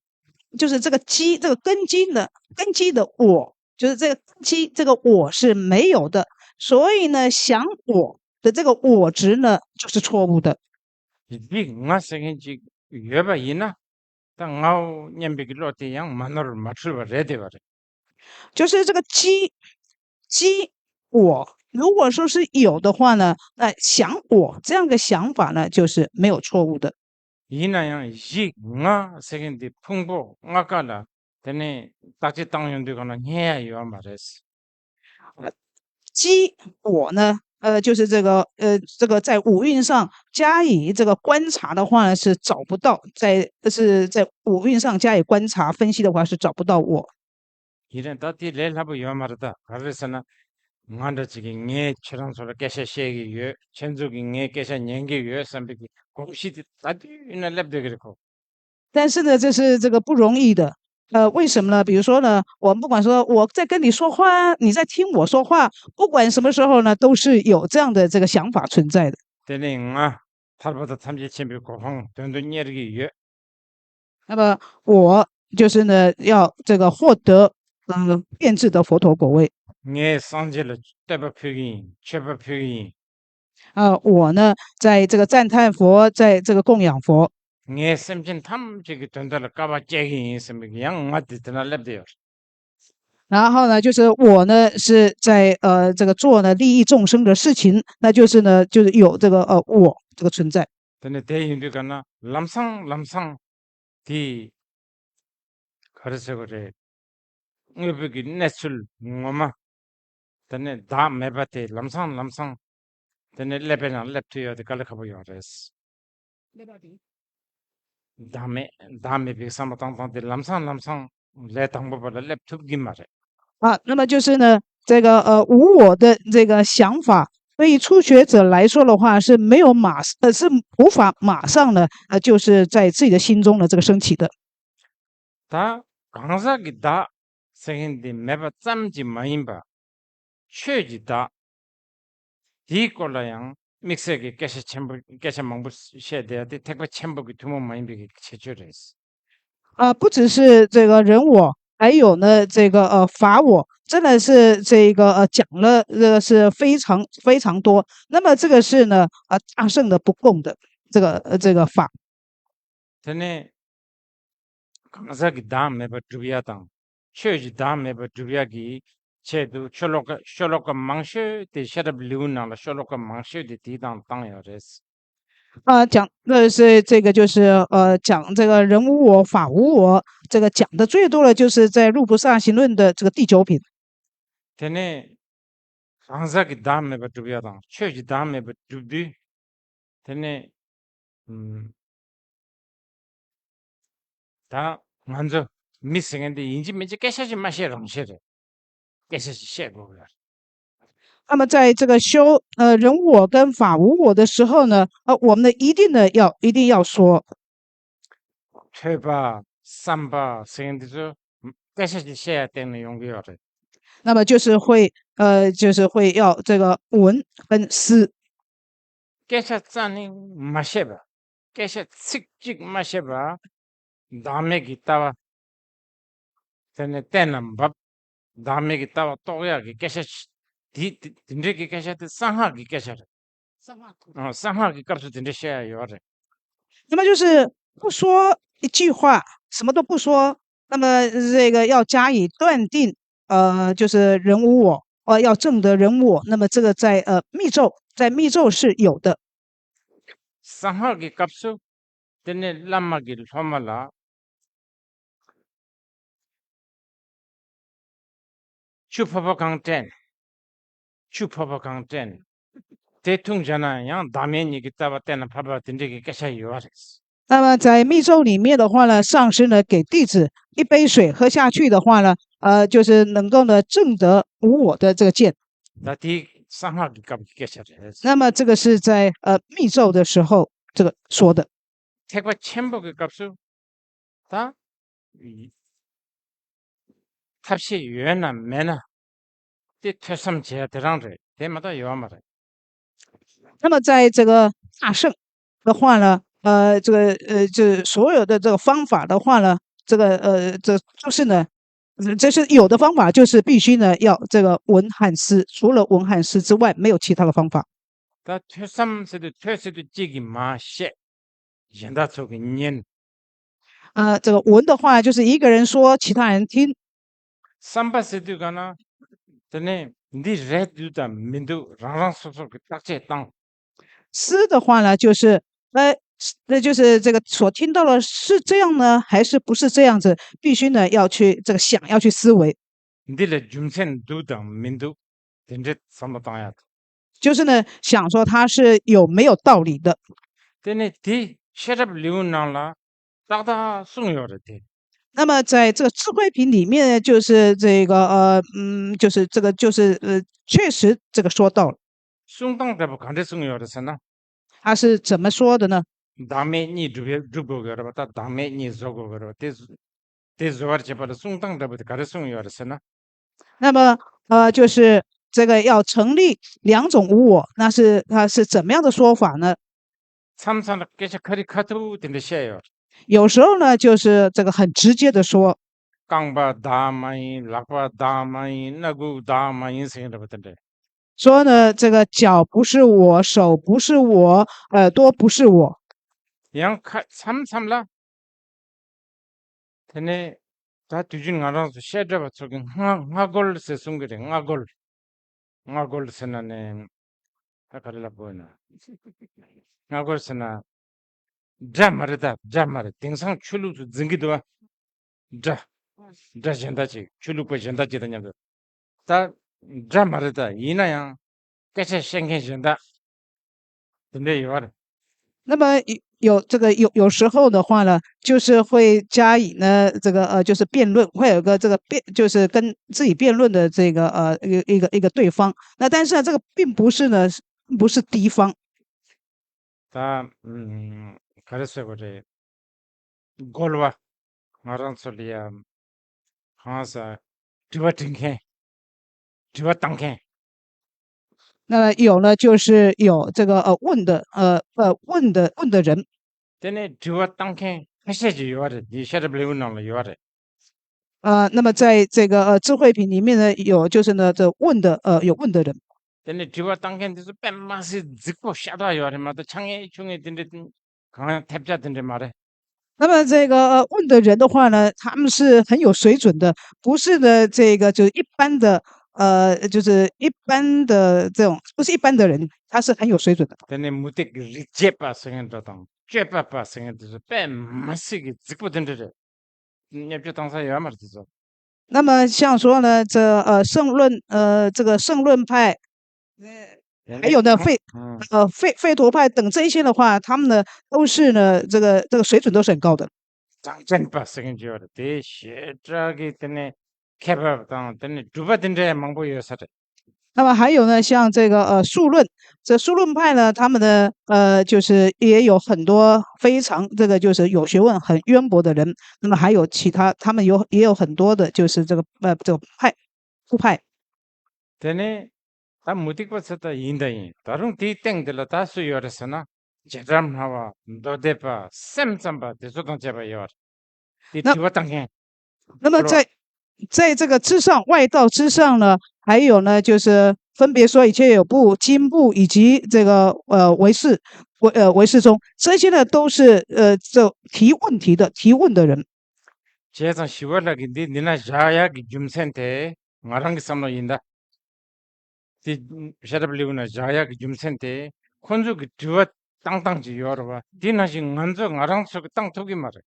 就是这个基，这个根基呢，根基的我，就是这个根基，这个我是没有的，所以呢，想我的这个我执呢，就是错误的。 གཞི་ང་ཟེར་མཁན་ཅིག་ཡོད་པ་ཡིན་ན། ད་ངའོ་སྙམ་པའི་གི་བློ་དེ་ཡང་མ་ནོར་མ་འཁྲུལ་བ་རེད་བསྡད་པ་རེད། 就是这个基基我，如果说是有的话呢，那想我这样的想法呢，就是没有错误的。 ཡིན་ན་ཡང་གཞི་ང་ཟེར་མཁན་དེ་ཕུང་པོ་ལྔ་ཀ་ལ་དེ་ནས་བརྟག་དཔྱད་བཏང་ཡོང་དུས་གང་ལ་རྙེད་ཡ་ཡོད་མ་རེད། 基我呢，呃，就是这个呃，这个在五蕴上加以这个观察的话呢，是找不到，在是在五蕴上加以观察分析的话是找不到我。 ཡིན་ན་ད་དེ་ལས་སླ་པོ་ཡོད་མ་རེད། ད་ག་རེ་ཟེར་ན། ང་འདྲ་ཅིག་གིས་ངས་ཁྱེད་རང་ཚོ་ལ་སྐད་ཆ་བཤད་ཀྱི་ཡོད། ཁྱེད་ཚོ་གིས་ངའི་སྐད་ཆ་ཉན་གྱི་ཡོད་བསམ་པའི་གི་གོམས་གཤིས་དེ་ད་དུས་ཡིན་ན་སླེབས་བསྡད་ཀྱི་རེད་ཁོ། 但是呢，这是这个不容易的。呃，为什么呢？比如说呢，我们不管说我在跟你说话，你在听我说话，不管什么时候呢，都是有这样的这个想法存在的。 དེ་ནས་ང་ཐར་པ་དང་ཐམས་ཅད་མཁྱེན་པའི་གོ་འཕང་དོན་དུ་གཉེར་གྱི་ཡོད། 那么我就是呢，要这个获得呃变质的佛陀果位。 ངས་སངས་རྒྱས་ལ་བསྟོད་པ་ཕུལ་གྱི་ཡིན། མཆོད་པ་ཕུལ་གྱི་ཡིན། 啊，我呢，在这个赞叹佛，在这个供养佛。 ངས་སེམས་ཅན་ཐམས་ཅད་ཀྱི་དོན་དག་ལ་དཀའ་བ་སྤྱད་ཀྱི་ཡིན་བསམ་པའི་ཡང་ང་དེ་དེ་ན་སླེབས་བསྡད་ཡོད། 然后呢，就是我呢是在呃这个做呢利益众生的事情，那就是呢就是呃我这个存在。 དེ་ནས་དེ་ཡིན་དུས་ག་ན་ལམ་སང་ལམ་སང་དེ་ག་རེ་ཟེར་བ་རེད། དངོས་པོའི་གི་གནས་ཚུལ་ངོ་མ། དེ་ནས་བདག་མེད་པ་དེ་ལམ་སང་ལམ་སང་། དེ་ནས་ཀླད་པའི་ནང་སླེབས་ཐུབ་ཡོད་དེ་དཀའ་ལས་ཁག་པོ་ཡོད་རེད། བདག་མེད་བདག་མེད་པའི་བསམ་བློ་བཏང་སྟངས་དེ་ལམ་སང་ལམ་སང་ལས་དང་པོ་པ་ལ་སླེབས་ཐུབ་ཀྱི་མ་རེད།啊，那么就是呢，这个呃无我的这个想法，对于初学者来说的话是没有马呃是无法马上呢呃就是在自己的心中呢这个升起的。 ད་གང་ཟག་གི་བདག་ཟེར་མཁན་དེ་མེད་པ་ཙམ་གྱིས་མ་ཡིན་པ། ཆོས་ཀྱི་བདག་དེའི་སྐོར་ལ་ཡང་དམིགས་བསལ་གྱི་སྐད་ཆ་ཆེན་པོ་སྐད་ཆ་མང་པོ་བཤད་བསྡད་ཡ་དེ་ཐེག་པ་ཆེན་པོ་གི་ཐུན་མོང་མ་ཡིན་པའི་གི་ཁྱད་ཆོས་རེད། 啊，不只是这个人我，还有呢这个呃法我，真的是这个呃讲了这个是非常非常多。那么这个是呢呃大乘的不共的这个呃这个法。 དེ་ནས་གང་ཟག་གི་བདག་མེད་པར་སྒྲུབ་ཡ་དང་ཆོས་ཀྱི་བདག་མེད་པར་སྒྲུབ་ཡ་གི་ཆེད་དུ་ཤོ་ལོ་ཀ་ཤོ་ལོ་ཀ་མང་ཤོས་དེ་ཤེས་རབ་ལེའུ་ནང་ལ་ཤོ་ལོ་ཀ་མང་ཤོས་དེ་དེའི་སྟེང་བཏང་ཡོད་རེད། 啊，讲的是这个，就是呃，讲这个人无我，法无我，这个讲的最多的，就是在《入菩萨行论》的这个第九品。 དེ་ནས་གང་ཟག་གི་བདག་མེད་པར་སྒྲུབ་ཡ་དང་ཆོས་ཀྱི་བདག་མེད་པར་སྒྲུབ་དུས། དེ་ནས་ཨམ། ད་ང་ཚོ་མི་ཟེར་མཁན་དེ་ཡིན་གཅིག་མིན་གཅིག་སྐད་ཆ་ཞིག་མ་བཤད་རང་བཤད་རེད། སྐད་ཆ་ཞིག་བཤད་དགོས་ཀྱི་རེད། 那么在这个修呃人无我跟法无我的时候呢，呃，我们呢一定呢要一定要说。 ཐོས་པ་བསམ་པ་ཟེར་མཁན་དེ་ཚོ་སྐད་ཆ་ཞིག་བཤད་ཡ་སྟེང་ནས་ཡོང་གི་ཡོད་རེད། 那么就是会呃就是会要这个闻跟思。 སྐད་ཆ་རྩ་ནས་མ་བཤད་པ། སྐད་ཆ་ཚིག་གཅིག་མ་བཤད་པ། བདག་མེད་ཀྱི་ལྟ་བ། དེ་ནས་གཏན་ལ་འབབ། བདག་མེད་ཀྱི་ལྟ་བ་རྟོགས་ཡག་གི་སྐད་ཆ་ཞིག་དེ་དེ་དེ་འདྲའི་གི་སྐད་ཆ་དེ་གསང་སྔགས་ཀྱི་སྐད་ཆ་རེད། 三化苦 ཨ། གསང་སྔགས་ཀྱི་སྐབས་སུ་དེ་འདྲ་བཤད་ཡ་ཡོད་རེད། 那么就是不说一句话，什么都不说，那么这个要加以断定，呃，就是人无我，呃，要证得人无我。那么这个在呃密咒，在密咒是有的。 གསང་སྔགས་ཀྱི་སྐབས་སུ་དེ་ནས་བླ་མ་གི་སློབ་མ་ལ། ཆུ་ཕོར་པ་གང་སྤྲད། ཆུ་ཕོར་པ་གང་སྤྲད། དེ་འཐུང་བྱས་ན་ཡང་བདག་མེད་གཉིས་ཀྱི་ལྟ་བ་གཏན་ལ་ཕབ་པ་དེ་འདྲའི་གི་སྐད་ཆ་ཡོད་རེད། 那么在密咒里面的话呢，上师呢给弟子一杯水喝下去的话呢，呃，就是能够呢证得无我的这个见。 ད་དེ་གསང་སྔགས་ཀྱི་སྐབས་ཀྱི་སྐད་ཆ་རེད། 那么这个是在呃密咒的时候这个说的。 ཐེག་པ་ཆེན་པོ་གི་སྐབས་སུ་ད་ཐབས་ཤེས་ཡོད་ན་མེད་ན་དེ་ཐོས་བསམ་བྱེད་ཡ་དེ་རང་རེད། དེ་མ་གཏོགས་ཡོད་མ་རེད། 那么在这个大乘的话呢，呃，这个呃，这所有的这个方法的话呢，这个呃，这就是呢，呃这是有的方法，就是必须呢要这个闻和思，除了闻和思之外，没有其他的方法。 ད་ཐོས་བསམ་ཟེར་དུས་ཐོས་ཟེར་དུས་གཅིག་གིས་མ་བཤད། གཞན་དག་ཚོ་གིས་ཉན། 呃，这个闻的话，就是一个人说，其他人听。 བསམ་པ་ཟེར་དུས་ག་ན། དེ་ནས་འདི་རེད་འདུག་དང་མི་འདུག་རང་རང་སོ་སོ་གི་བརྟག་དཔྱད་བཏང་། 思的话呢，就是呃，那就是这个所听到的是这样呢，还是不是这样子，必须呢要去这个想，要去思维。 འདི་ལ་རྒྱུ་མཚན་འདུག་དང་མི་འདུག་དེ་འདྲའི་བསམ་བློ་བཏང་ཡ་དང་། 就是呢，想说它是有没有道理的。 དེ་ནས་དེ་ཤེས་རབ་ལེའུ་ནང་ལ་ཏག་ཏག་གསུངས་ཡོད་རེད་དེ། 那么在这个智慧品里面，就是这个呃，嗯，就是这个就是呃，确实这个说到了。 གསུང་སྟངས་འདྲ་པོ་ག་འདྲས་གསུངས་ཡོད་རེད་ཟེར་ན། 他是怎么说的呢？ བདག་མེད་གཉིས་སྒྲུབ་ཡ་སྒྲུབ་དགོས་ཀྱི་རེད་པ། ད་བདག་མེད་གཉིས་བཟོ་དགོས་ཀྱི་རེད་པ། དེ་བཟོ་དེ་བཟོ་བར་བྱེད་པ་ལ་གསུང་སྟངས་འདྲ་པོ་དེ་ག་རེ་གསུངས་ཡོད་རེད་ཟེར་ན། 那么呃，就是这个要成立两种无我，那是他是怎么样的说法呢？ མཚམས་མཚམས་ལ་སྐད་ཆ་ཁ་རི་ཁ་ཐུག་དེ་འདྲ་བཤད་ཡོད། 有时候呢，就是这个很直接的说， རྐང་པ་བདག་མ་ཡིན། ལག་པ་བདག་མ་ཡིན། སྣ་ཁུག་བདག་མ་ཡིན་ཟེར་མཁན་འདྲ་པོ་དེ་འདྲ། 说呢，这个脚不是我，手不是我，耳朵不是我。 ཡང་ཁ་མཚམས་མཚམས་ལ། དེ་ནས་ད་དུས་རྒྱུན་ང་རང་ཚོ་བཤད་གྲྭ་བ་ཚོ་གི་སྔ་སྔ་རྒོལ་ཟེར་གསུང་གི་རེད། སྔ་རྒོལ། སྔ་རྒོལ་ཟེར་ན་ནི་ད་ག་རེ་ལབ་དགོས་ན། སྔ་རྒོལ་ཟེར་ན་དགྲ་མ་རེད། ད་དགྲ་མ་རེད། དེང་སང་ཆོས་ལུགས་ཚོ་འཛིན་གི་འདུག་བ། དགྲ། དགྲ་གཞན་དག་ཅིག་ཆོས་ལུགས་པ་གཞན་དག་ཅིག་དང་མཉམ་དུ། ད་དགྲ་མ་རེད། ད་ཡིན་ན་ཡང་སྐད་ཆ་བཤད་མཁན་གཞན་དག་དེ་འདྲ་ཡོད་རེད། 那么有有这个有有时候的话呢，就是会加以呢这个呃，就是辩论，会有个这个辩，就是跟自己辩论的这个呃一个一个一个对方。那但是呢，这个并不是呢不是第一方。 ད་ཨུམ། ག་རེ་ཟེར་དགོས་རེད། རྒོལ་བ། ང་རང་ཚོ་ལ་ཡ་གང་ཟེར། དྲི་བ་འདྲི་མཁན། དྲི་བ་བཏང་མཁན། 那么有呢，就是有这个呃问的呃呃问的问的人。 དེ་ནས་དྲི་བ་བཏང་མཁན་ཁ་ཤས་ཅིག་ཡོད་རེད། འདི་ཤེ་རབ་ལེའུ་ནང་ལ་ཡོད་རེད། 呃，那么在这个呃智慧品里面呢，有就是呢，这问的呃有问的人。 དེ་ནས་དྲི་བ་བཏང་མཁན་དེ་ཚོ་དཔེ་མ་སྲིད་རྫིག་པོ་ཤ་སྟག་ཡོད་རེད་མ་གཏོགས་ཆ་ངེས་ཆུ་ངེས་དེ་འདྲ་གང་ཡང་ཐེབས་ཆག་དེ་འདྲ་མ་རེད། 那么这个呃问的人的话呢，他们是很有水准的，不是呢这个就是一般的呃就是一般的这种，不是一般的人，他是很有水准的。 དེ་ནས་མུ་སྟེགས་ཀྱི་རིགས་བརྒྱད་པ་ཟེར་མཁན་འདྲ་དང་སྤྱོད་པ་པ་ཟེར་མཁན་དེ་ཚོ་དཔེ་མ་སྲིད་ཀྱི་རྫིག་པོ་དེ་འདྲ་རེད། བརྙས་བཅོས་བཏང་ས་ཡོད་མ་རེད་དེ་ཚོ། 那么像说呢，这呃圣论呃这个圣论派，还有呢吠呃吠吠陀派等这一些的话，他们呢都是呢这个这个水准都是很高的。 གྲངས་ཅན་པ་ཟེར་མཁན་ཅིག་ཡོད་རེད། དེ་ཞེ་དྲག་གི་དེ་ནས་མཁས་པ་དང་དེ་ནས་གྲུབ་པ་དེ་འདྲ་མང་པོ་ཡོད་ས་རེད། 那么还有呢，像这个呃数论，这数论派呢，他们呢就是也有很多非常这个就是有学问、很渊博的人。那么还有其他，他们有也有很多的就是这个呃这个派部派。 དེ་ནས་ད་མུ་སྟེགས་པ་ཚོ་ད་ཡིན་ད་ཡིན། ད་རུང་དེའི་སྟེང་དེ་ལ་ད་སུ་ཡོད་རེད་ཟེར་ན། བྱེ་བྲག་སྨྲ་བ། མདོ་སྡེ་པ། སེམས་ཙམ་པ་དེ་ཚོ་དང་བཅས་པ་ཡོད་རེད། དེ་ན། དྲི་བ་བཏང་མཁན། 那么在在这个之上，外道之上呢，还有呢，就是分别说一切有部、经部以及这个呃唯识、唯呃唯识宗，这些呢都是呃这提问题的提问的人。 བྱས་ཙང་ཞི་བ་ལྷ་གིས་འདི་འདི་ན་བཞག་ཡག་གི་རྒྱུ་མཚན་དེ་ང་རང་གི་བསམ་བློ་ཡིན་ད། དེ་ཤེས་རབ་ལེའུ་ན་བཞག་ཡག་གི་རྒྱུ་མཚན་དེ་ཁོང་ཚོ་གི་དྲི་བ་བཏང་སྟངས་ཅིག་ཡོད་རེད་བ། དེ་ནང་བཞིན་ང་ཚོ་ང་རང་ཚོ་གི་བཏང་ཐུབ་ཀྱི་མ་རེད།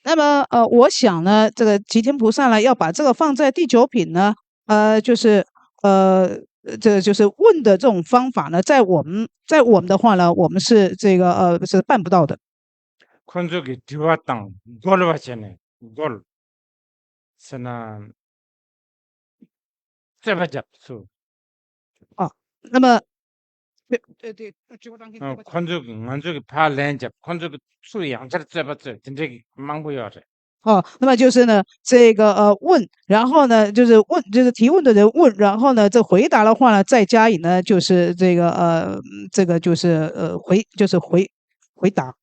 那么呃，我想呢，这个吉天菩萨呢，要把这个放在第九品呢，呃，就是呃，这个就是问的这种方法呢，在我们在我们的话呢，我们是这个呃是办不到的。 ཁོང་ཚོ་གི་དྲི་བ་དང་རྒོལ་བ་བྱས་ནས་རྒོལ། ཟེར་ན། རྩོད་པ་རྒྱབ་ཚུལ། 那么，对对对，直播当天 ཁོང་ཚོ་གི་ང་ཚོ་གི་ཕར་ལན་རྒྱབ། ཁོང་ཚོ་གི་ཚུར་ཡང་བསྐྱར་རྩོད་པ་རྩོད། དེ་འདྲའི་གི་མང་པོ་ཡོད་རེད། 哦，那么就是呢，这个呃问，然后呢，就是问，就是提问的人问，然后呢，这回答的话呢，再加以呢，就是这个呃，这个就是呃回，就是回回答。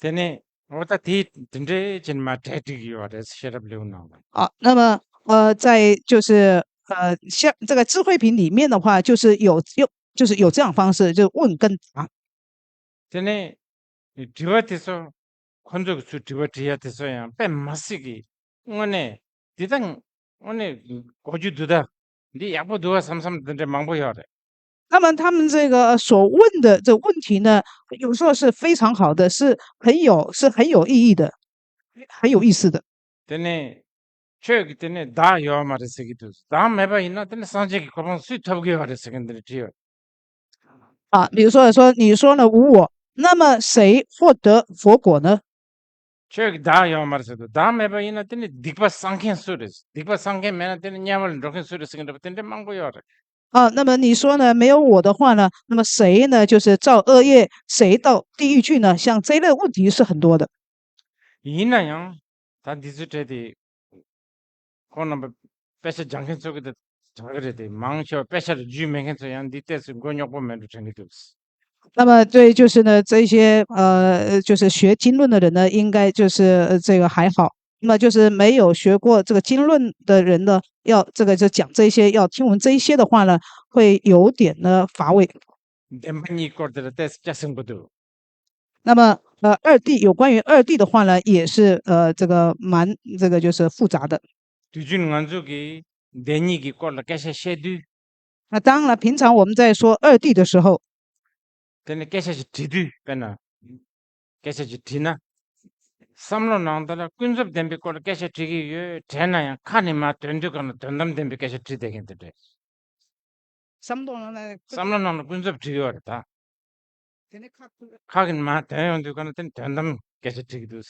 དེ་ནས་འོ་ད་དེ་དེ་འདྲའི་ཅན་མ་གྲ་སྒྲིག་ཡོད་རེད། ཤེས་རབ་ལེའུ་ནང་ལ། 啊，那么呃，在就是呃，像这个智慧品里面的话，就是有有就是有这样方式，就问跟答。 དེ་ནས་དྲི་བ་དེ་ཚོ་ཁོ་ཚོ་གི་ཚུར་དྲི་བ་དྲི་ཡ་དེ་ཚོ་ཡང་དཔེ་མ་སྲིད་ཀྱི་དངོས་གནས་འདི་དང་དངོས་གནས་གོ་རྒྱུ་འདུག་ད། འདི་ཡག་པོ་འདུག་བ་བསམ་བསམ་དེ་འདྲ་མང་པོ་ཡོད་རེད། 那么他们这个所问的这个问题呢，有时候是非常好的，是很有是很有意义的，很有意思的。 དེ་ནས་ཁྱོད་ཀྱི་དེ་ནས་བདག་ཡོད་མ་རེད་ཟེར་གྱི་འདུག་བདག་མེད་པ་ཡིན་ན་དེ་ནས་སངས་རྒྱས་ཀྱི་གོ་འཕང་སུས་ཐོབ་ཀྱི་ཡོད་རེད་ཟེར་གྱི་འདི་འདྲ་དྲིས་ཡོད། 啊，比如说说你说呢无我，那么谁获得佛果呢？ ཁྱོད་ཀྱི་བདག་ཡོད་མ་རེད་ཟེར་འདུག་བདག་མེད་པ་ཡིན་ན་དེ་ནས་སྡིག་པ་བསགས་མཁན་སུ་རེད། སྡིག་པ་བསགས་མཁན་མེད་ན་དེ་ནས་དམྱལ་བ་ལ་འགྲོ་མཁན་སུ་རེད་ཟེར་གྱི་འདྲ་པོ་དེ་འདྲ་མང་པོ་ཡོད་རེད། 啊，那么你说呢？没有我的话呢，那么谁呢？就是造恶业，谁到地狱去呢？像这类问题是很多的。 ཡིན་ན་ཡང་ད་འདི་ཚོའི་གྲས་དེ་ཁོང་རྣམ་པ་དཔེ་ཆ་སྦྱང་མཁན་ཚོ་གི་དེ་དྲག་གི་རེད་དེ། མང་ཆེ་བ་དཔེ་ཆ་ལ་རྒྱུས་མེད་མཁན་ཚོ་ཡང་འདི་ལྟས་སུ་མགོ་རྙོག་པོ་མེད་འགྲོ་དྲན་གི་འདུག 那么对，就是呢，这些呃，就是学经论的人呢，应该就是呃这个还好。那么就是没有学过这个经论的人呢，要这个就讲这些，要听闻这一些的话呢，会有点呢乏味。 བདེན་པ་གཉིས་སྐོར་དེ་ལ་ལྟས་སུ་སྐྱ་སེང་པོ་འདུག 那么呃，二谛有关于二谛的话呢，也是呃这个蛮这个就是复杂的。 དུས་རྒྱུན་ང་ཚོ་གིས་བདེན་གཉིས་ཀྱི་སྐོར་ལ་སྐད་ཆ་བཤད་དུས། 那当然，平常我们在说二谛的时候， དེ་ནས་སྐད་ཆ་ཞིག་དྲིས་དུས། དཔེར་ན་སྐད་ཆ་ཞིག་དྲིས་ན། བསམ་བློ་ནང་དུ་ལ་ཀུན་རྫོབ་བདེན་པའི་སྐོར་ལ་སྐད་ཆ་དྲིས་ཀྱི་ཡོད་དྲན་ན་ཡང་ཁ་ནས་མར་དོན་དུ་གང་ལ་དོན་དམ་བདེན་པའི་སྐད་ཆ་དྲིས་བསྡད་མཁན་དེ་འདྲ། 三段呢， བསམ་བློ་ནང་ལ་ཀུན་རྫོབ་བྲིས་ཡོད་རེད་ད། ཁ་གི་མ་དོན་ཡོང་དུས་ག་ན་དེ་ནི་དོན་དམ་སྐད་ཆ་དྲིས་ཀྱི་འདུག།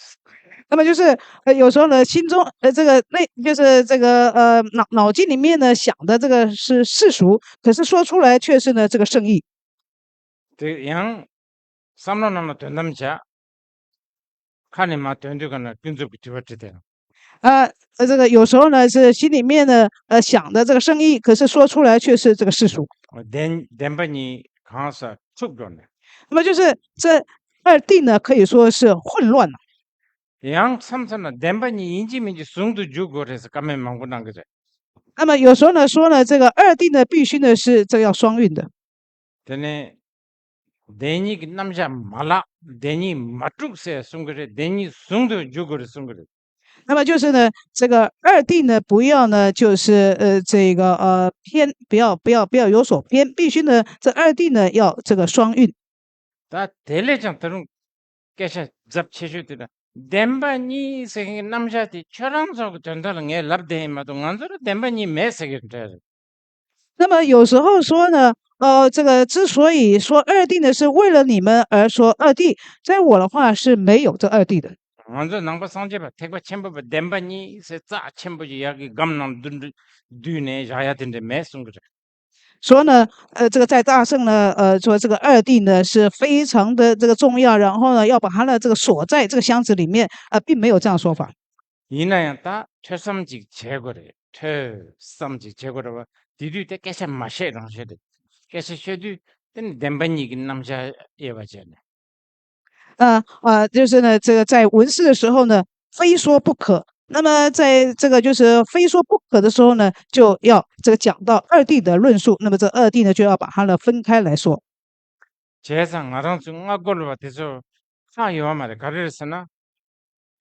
那么就是呃，有时候呢，心中呃这个那就是这个呃脑脑筋里面呢想的这个是世俗，可是说出来却是呢这个圣意。 དེ་ཡང་བསམ་བློ་ནང་ལ་དོན་དམ་བྱ། ཁ་ནས་མ་དོན་དུས་ག་ན་ཀུན་རྫོབ་ཀྱི་དྲི་བ་དྲིས་ཏེ། 啊，呃，这个有时候呢是心里面呢呃想的这个圣意，可是说出来却是这个世俗。 བདེན་བདེན་པ་གཉིས་གང་ཟག་འཁྲུག་འགྲོ་ནས། 那么就是这二谛呢可以说是混乱了。 ཡང་མཚམས་མཚམས་ན་བདེན་པ་གཉིས་ཡིན་གཅིག་མིན་གཅིག་ཟུང་དུ་འཇུག་དགོས་རེད་ཟེར་བཀའ་མོལ་མང་པོ་གནང་གི་རེད། 那么有时候呢说呢，这个二谛呢必须呢是这个要双运的。 དེ་ནས་བདེན་གཉིས་ཀྱི་རྣམ་གཞག་མ་བརླག་བདེན་གཉིས་མ་དཀྲུགས་ཟེར་གསུང་གི་རེད། བདེན་གཉིས་ཟུང་དུ་འཇུག་དགོས་རེད་གསུང་གི་རེད། 那么就是呢，这个二谛呢，不要呢，就是呃，这个呃偏，不要不要不要有所偏，必须呢，这二谛呢要这个双运。 ད་དེ་ལས་ཀྱང་ད་རུང་སྐད་ཆ་རྫབ་ཆེ་ཤོས་དེ་ལ་བདེན་པ་གཉིས་ཟེར་མཁན་རྣམ་གཞག་དེ་ཁྱོད་རང་ཚོ་གི་དོན་དག་ལ་ངས་ལབ་བསྡད་ཡིན་མ་གཏོགས་ང་ཚོ་ལ་བདེན་པ་གཉིས་མེད་ཟེར་གི་འདྲ་རེད། 那么有时候说呢，呃，这个之所以说二谛呢，是为了你们而说二谛，在我的话是没有这二谛的。 ང་ཚོ་ནང་པ་སངས་རྒྱས་པ་ཐེག་པ་ཆེན་པོ་པ་བདེན་པ་གཉིས་ཟེར་རྩ་ཆེན་པོ་ཞིག་ཡག་གི་སྒམ་ནང་བསྡུས་བསྡུས་ནས་བཞག་ཡ་དེ་འདྲ་མེད་གསུང་གི་རེད། 说呢，呃，这个在大乘呢，呃，说这个二谛呢是非常的这个重要，然后呢，要把它呢这个锁在这个箱子里面，呃，并没有这样说法。 ཡིན་ན་ཡང་ད་ཐོས་བསམ་ཅིག་བྱེད་དགོས་རེད། ཐོས་བསམ་ཅིག་བྱེད་དགོས་རེད་བ། དེ་དུས་དེ་སྐད་ཆ་མ་བཤད་རང་བཤད་རེད། སྐད་ཆ་བཤད་དུས་དེ་ནི་བདེན་པ་གཉིས་ཀྱི་རྣམ་གཞག་དབྱེ་བ་བྱས་ནས། 呃呃，就是呢，这个在闻思的时候呢，非说不可。那么在这个就是非说不可的时候呢，就要这个讲到二谛的论述。那么这二谛呢，就要把它呢分开来说。 བྱས་ཙང་ང་རང་ཚོའི་སྔ་རྒོལ་བ་དེ་ཚོ་ཧ་ཡོད་མ་རེད། ག་རེ་རེད་ཟེར་ན།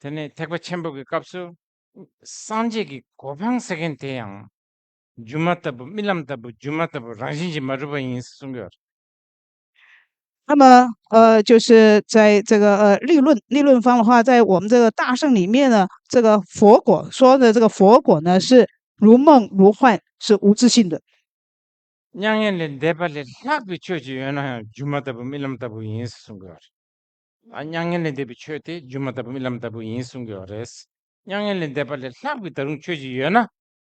དེ་ནས་ཐེག་པ་ཆེན་པོ་གི་སྐབས་སུ་སངས་རྒྱས་ཀྱི་གོ་འཕང་ཟེར་མཁན་དེ་ཡང་སྒྱུ་མ་ལྟ་བུ་རྨི་ལམ་ལྟ་བུ་སྒྱུ་མ་ལྟ་བུ་རང་བཞིན་གྱིས་མ་གྲུབ་པ་ཡིན་གསུང་གི་ཡོད་རེད། 那么呃，就是在这个呃立论立论方的话，在我们这个大乘里面呢，这个佛果说的这个佛果呢是如梦如幻，是无自性的。 མྱ་ངན་ལས་འདས་པ་ལས་ལྷག་པའི་ཆོས་ཅིག་ཡོད་ན་ཡང་སྒྱུ་མ་ལྟ་བུ་རྨི་ལམ་ལྟ་བུ་ཡིན་གསུང་གི་ཡོད་རེད། ཨ། མྱ་ངན་ལས་འདས་པའི་ཆོས་དེ་སྒྱུ་མ་ལྟ་བུ་རྨི་ལམ་ལྟ་བུ་ཡིན་གསུང་གི་ཡོད་རེད། མྱ་ངན་ལས་འདས་པ་ལས་ལྷག་པའི་ད་རུང་ཆོས་ཅིག་ཡོད་ན།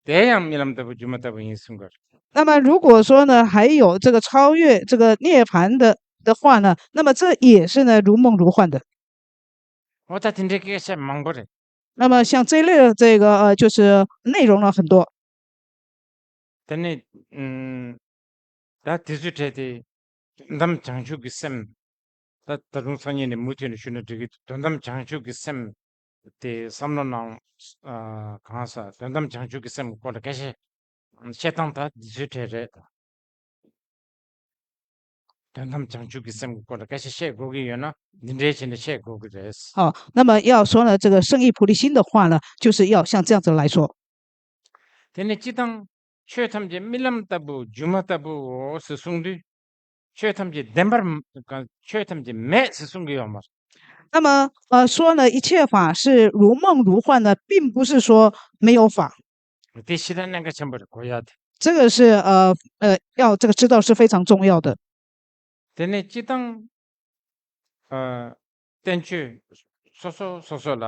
དེ་ཡང་རྨི་ལམ་ལྟ་བུ་སྒྱུ་མ་ལྟ་བུ་ཡིན་གསུང་གི་ཡོད་རེད། 那么如果说呢，还有这个超越这个涅槃的的话呢，那么这也是呢如梦如幻的。 འོ་ད་དེ་འདྲའི་སྐད་ཆ་མང་པོ་རེད། 那么像这类的这个呃，就是内容呢很多。 དེ་ནས་ཨུམ། ད་དེ་ཚོའི་གྲས་དེ་དོན་དམ་བྱང་ཆུབ་ཀྱི་སེམས། ད་ད་དུང་སང་ཉིན་ནས་མུ་མཐུད་ནས་ཞུས་ན་འགྲིག་གི། དོན་དམ་བྱང་ཆུབ་ཀྱི་སེམས་དེ་བསམ་བློ་གནང་། ཨ། གང་ཟག་དོན་དམ་བྱང་ཆུབ་ཀྱི་སེམས་ཀྱི་སྐོར་ལ་སྐད་ཆ་བཤད་སྟངས་ད་འདི་ཚོའི་གྲས་རེད། དོན་དམ་བྱང་ཆུབ་ཀྱི་སེམས་ཀྱི་སྐོར་ལ་སྐད་ཆ་བཤད་དགོས་ཀྱི་ཡོད་ན་འདི་འདྲའི་བྱས་ནས་བཤད་དགོས་ཀྱི་རེད། 好，那么要说呢，这个圣意菩提心的话呢，就是要像这样子来说。 དེ་ནས་སྤྱི་བཏང་ཆོས་ཐམས་ཅད་རྨི་ལམ་ལྟ་བུ་སྒྱུ་མ་ལྟ་བུའོ་ཟེར་གསུངས་དུས། ཆོས་ཐམས་ཅད་བདེན་པར་ཆོས་ཐམས་ཅད་མེད་ཟེར་གསུང་གི་ཡོད་མ་རེད། 那么呃说呢，一切法是如梦如幻呢，并不是说没有法。 དེ་ཞེ་དྲག་གནད་འགག་ཆེན་པོ་རེད། གོ་ཡ་དེ། 这个是呃呃，要这个知道是非常重要的。 དེ་ནས་སྤྱི་བཏང་ཨ། བསྟན་བཅོས་སོ་སོ་སོ་སོ་ལ་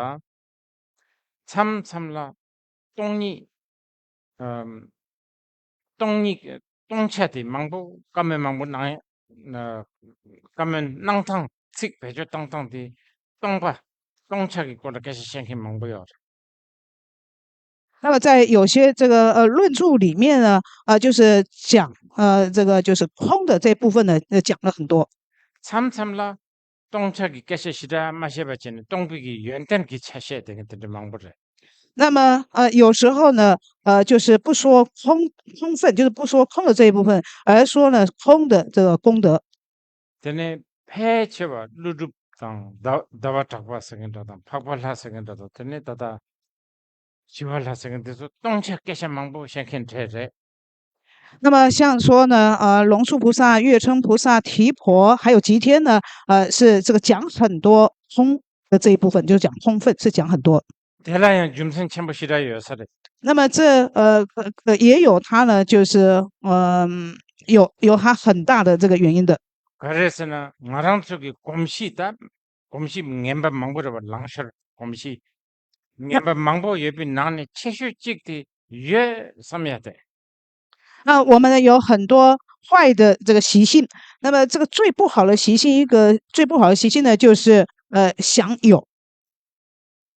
མཚམས་མཚམས་ལ་སྟོང་ཉིད། ཨ། སྟོང་ཉིད་སྟོང་ཆ་དེ་མང་པོ་བཀའ་མོལ་མང་པོ་གནང་། ཨ། བཀའ་མོལ་གནང་སྟངས། ཚིག་བེད་སྤྱོད་གཏོང་སྟངས་དེ་སྟོང་པ་སྟོང་ཆ་གི་སྐོར་ལ་སྐད་ཆ་བཤད་མཁན་མང་པོ་ཡོད་རེད། 那么在有些这个呃论著里面呢，呃，就是讲呃这个就是空的这部分呢，呃讲了很多。 མཚམས་མཚམས་ལ་སྟོང་ཆ་གི་སྐད་ཆ་ཞེ་དྲག་མ་བཤད་པ་བྱས་ནས་སྟོང་པའི་གི་ཡོན་ཏན་གྱི་ཆ་བཤད་དེ་ག་དེ་འདྲ་མང་པོ་རེད། 那么呃有时候呢，呃就是不说空空分，就是不说空的这一部分，而说呢空的这个功德。 དེ་ནས་ཕལ་ཆེ་བ་ཀླུ་སྒྲུབ་དང་ཟླ་ཟླ་བ་གྲགས་པ་ཟེར་མཁན་འདྲ་དང་འཕགས་པ་ལྷ་ཟེར་མཁན་འདྲ་དང་དེ་ནས་ད་ལྟ་ཞི་བ་ལྷ་ཟེར་མཁན་དེ་ཚོ་སྟོང་ཆ་སྐད་ཆ་མང་པོ་བཤད་མཁན་གྲས་རེད། 那么像说呢，呃，龙树菩萨、月称菩萨、提婆，还有吉天呢，呃，是这个讲很多空的这一部分，就是讲空分，是讲很多。 དེ་ལ་ཡང་རྒྱུ་མཚན་ཆེན་པོ་ཞེ་དྲག་ཡོད་ས་རེད། 那么这呃呃也有它呢，就是嗯、有有它很大的这个原因的。ག་རེ་ཟེར་ན་ང་རང་ཚོ་གི་གོམས་གཤིས་དང་གོམས་གཤིས་ངན་པ་མང་པོ་རེད་བ། ལང་ཤོར་གོམས་གཤིས་ངན་པ་མང་པོ་ཡོད་པའི་ནང་ནས་ཆེ་ཤོས་གཅིག་དེ་ཡོད་བསམ་ཡ་དེ། 啊，我们呢有很多坏的这个习性，那么这个最不好的习性，一个最不好的习性呢，就是呃享有。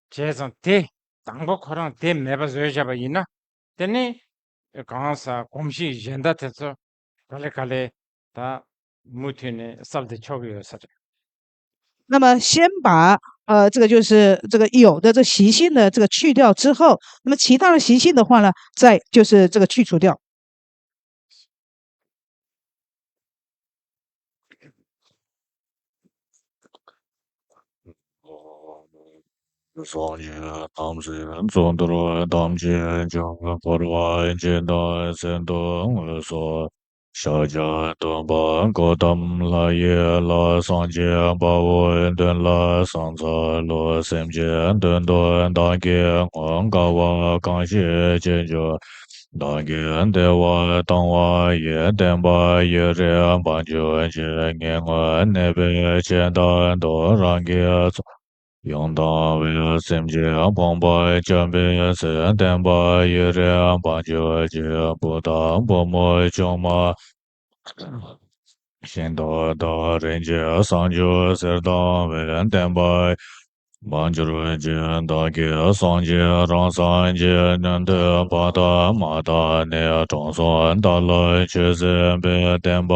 བྱས་ཙང་དེ་དང་པོ་ཁོ་རང་དེ་མེད་པ་བཟོས་བཞག་པ་ཡིན་ན། དེ་ནི་གང་ཟག་གོམས་གཤིས་གཞན་དག་དེ་ཚོ་ག་ལེ་ག་ལེ་ད་མུ་མཐུད་ནས་གསལ་ཏེ་ཆོག་གི་ཡོད་ས་རེད། 那么先把呃这个就是这个有的这习性呢这个去掉之后，那么其他的习性的话呢，再就是这个去除掉。 སངས་རྒྱས་རྣམ་གསུམ་གཙུག་ཏོར་ཐམས་ཅད་འཇོམས། འཁོར་བ་འཇིག་དང་གསེར་མདོག་དངོས་སུ་ཕྱག་རྒྱ་སྟོན་པ་གོའུ་ཏམ་ལྷ་ཡི་ལྷ། སངས་རྒྱས་དཔའ་བོའི་མདུན་ལ་ཕྱག་འཚལ་ལོ། སེམས་ཅན་དོན་དུ་བདག་གིས་སྔོན་དཀའ་བ་གང་ཞིག་ཅི་འབྱོར། བདག་གིས་བདེ་བ་བཏང་བ་ཡི། བསྟན་པ་ཡུན་རིང་བང་ཆུབ་ཅིག་ངེས་དངོས་གནས་པའི་ཆེད་དང་དུ། རང་གི་ཚོགས་ཡོན་བཏང་བས་སེམས་ཅན་ཕོངས་པ་བསྐྱབ་པའི་ཕྱིར། བསྟན་པ་ཡུན་རིང་བང་ཆུབ་ཅིག་བུ་དང་བུ་མོ་ཆུང་མ་ཤིང་རྟ་དང་རིན་ཆེན་བྱང་ཆུབ་གསེར་བཏང་བས། བསྟན་པ་བང་ཆུབ་ཅིག་བདག་གིས་སངས་རྒྱས་རང་སངས་རྒྱས་ཉན་ཐོས་ཕ་དང་མ་དང་ནི་དྲང་སྲོང་དག་ལ་ཆོས་གསན་པས། བསྟན་པ་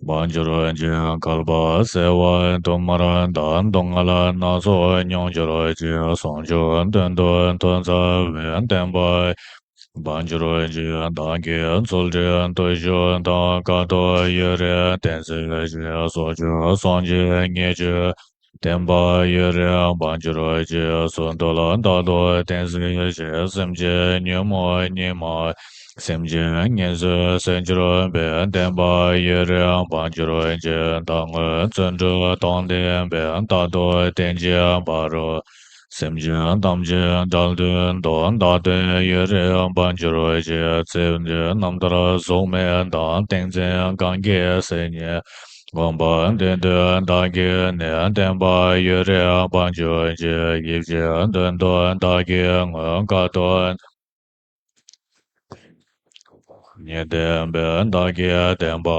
བང་ཆུབ་ཅིག་བསྐལ་པ་བྱེ་བ་དུ་མར་དག་སྡུག་བསྔལ་སྣ་ཚོགས་མྱོང་གྱུར་ཅིག་བྱང་ཆུབ་དོན་དུ་ཐོས་མཛད་པས། བསྟན་པ་བང་ཆུབ་ཅིག་བདག་གིས་ཚུལ་ཁྲིམས་བརྟུལ་ཞུགས་དང་། དཀའ་ཐུབ་ཡུན་རིང་བསྟེན་གཟིགས་ཤིག་སྲོག་གཅོད་སངས་རྒྱས་ཉེས་སྤྱོད་བསྟན་པ་ཡུན་རིང་བང་ཆུབ་ཅིག་སྲོག་འདུལ་རྟག་ཏུ་བསྟེན་གཟིགས་ཤིག་སེམས་ཅན་ཉོན་མོངས་ཉི་མ། སེམས་ཅན་ངན་སོང་སེལ་གྱུར་པའི། བསྟན་པ་ཡུན་རིང་བང་ཆུབ་ཅིག་བདག་དངོས་བརྩོན་འགྲུས་དང་ལྡན་པས། རྟག་ཏུ་བསྟེན་ཅིང་འབད་རུང་། སེམས་ཅན་ཐམས་ཅད་བྲལ་དོན་དུ། བདག་བསྟན་ཡུན་རིང་བང་ཆུབ་ཅིག་ཚེ་འདིའི་རྣམ་ཐར་གཟུགས་མེད་དང་། ཏིང་འཛིན་གང་གིས་སྲིད་ཉིད་གོམས་པ། དེ་དུས་བདག་གིས་ནི། བསྟན་པ་ཡུན་རིང་བང་ཆུབ་ཅིག་ཡིད་ཆེས་དོན་དུ་བདག་གིས་སྔོན་དཀའ་ཐུབ་ཉིད་བསྟན་པས། བདག་གིས་བསྟན་པ།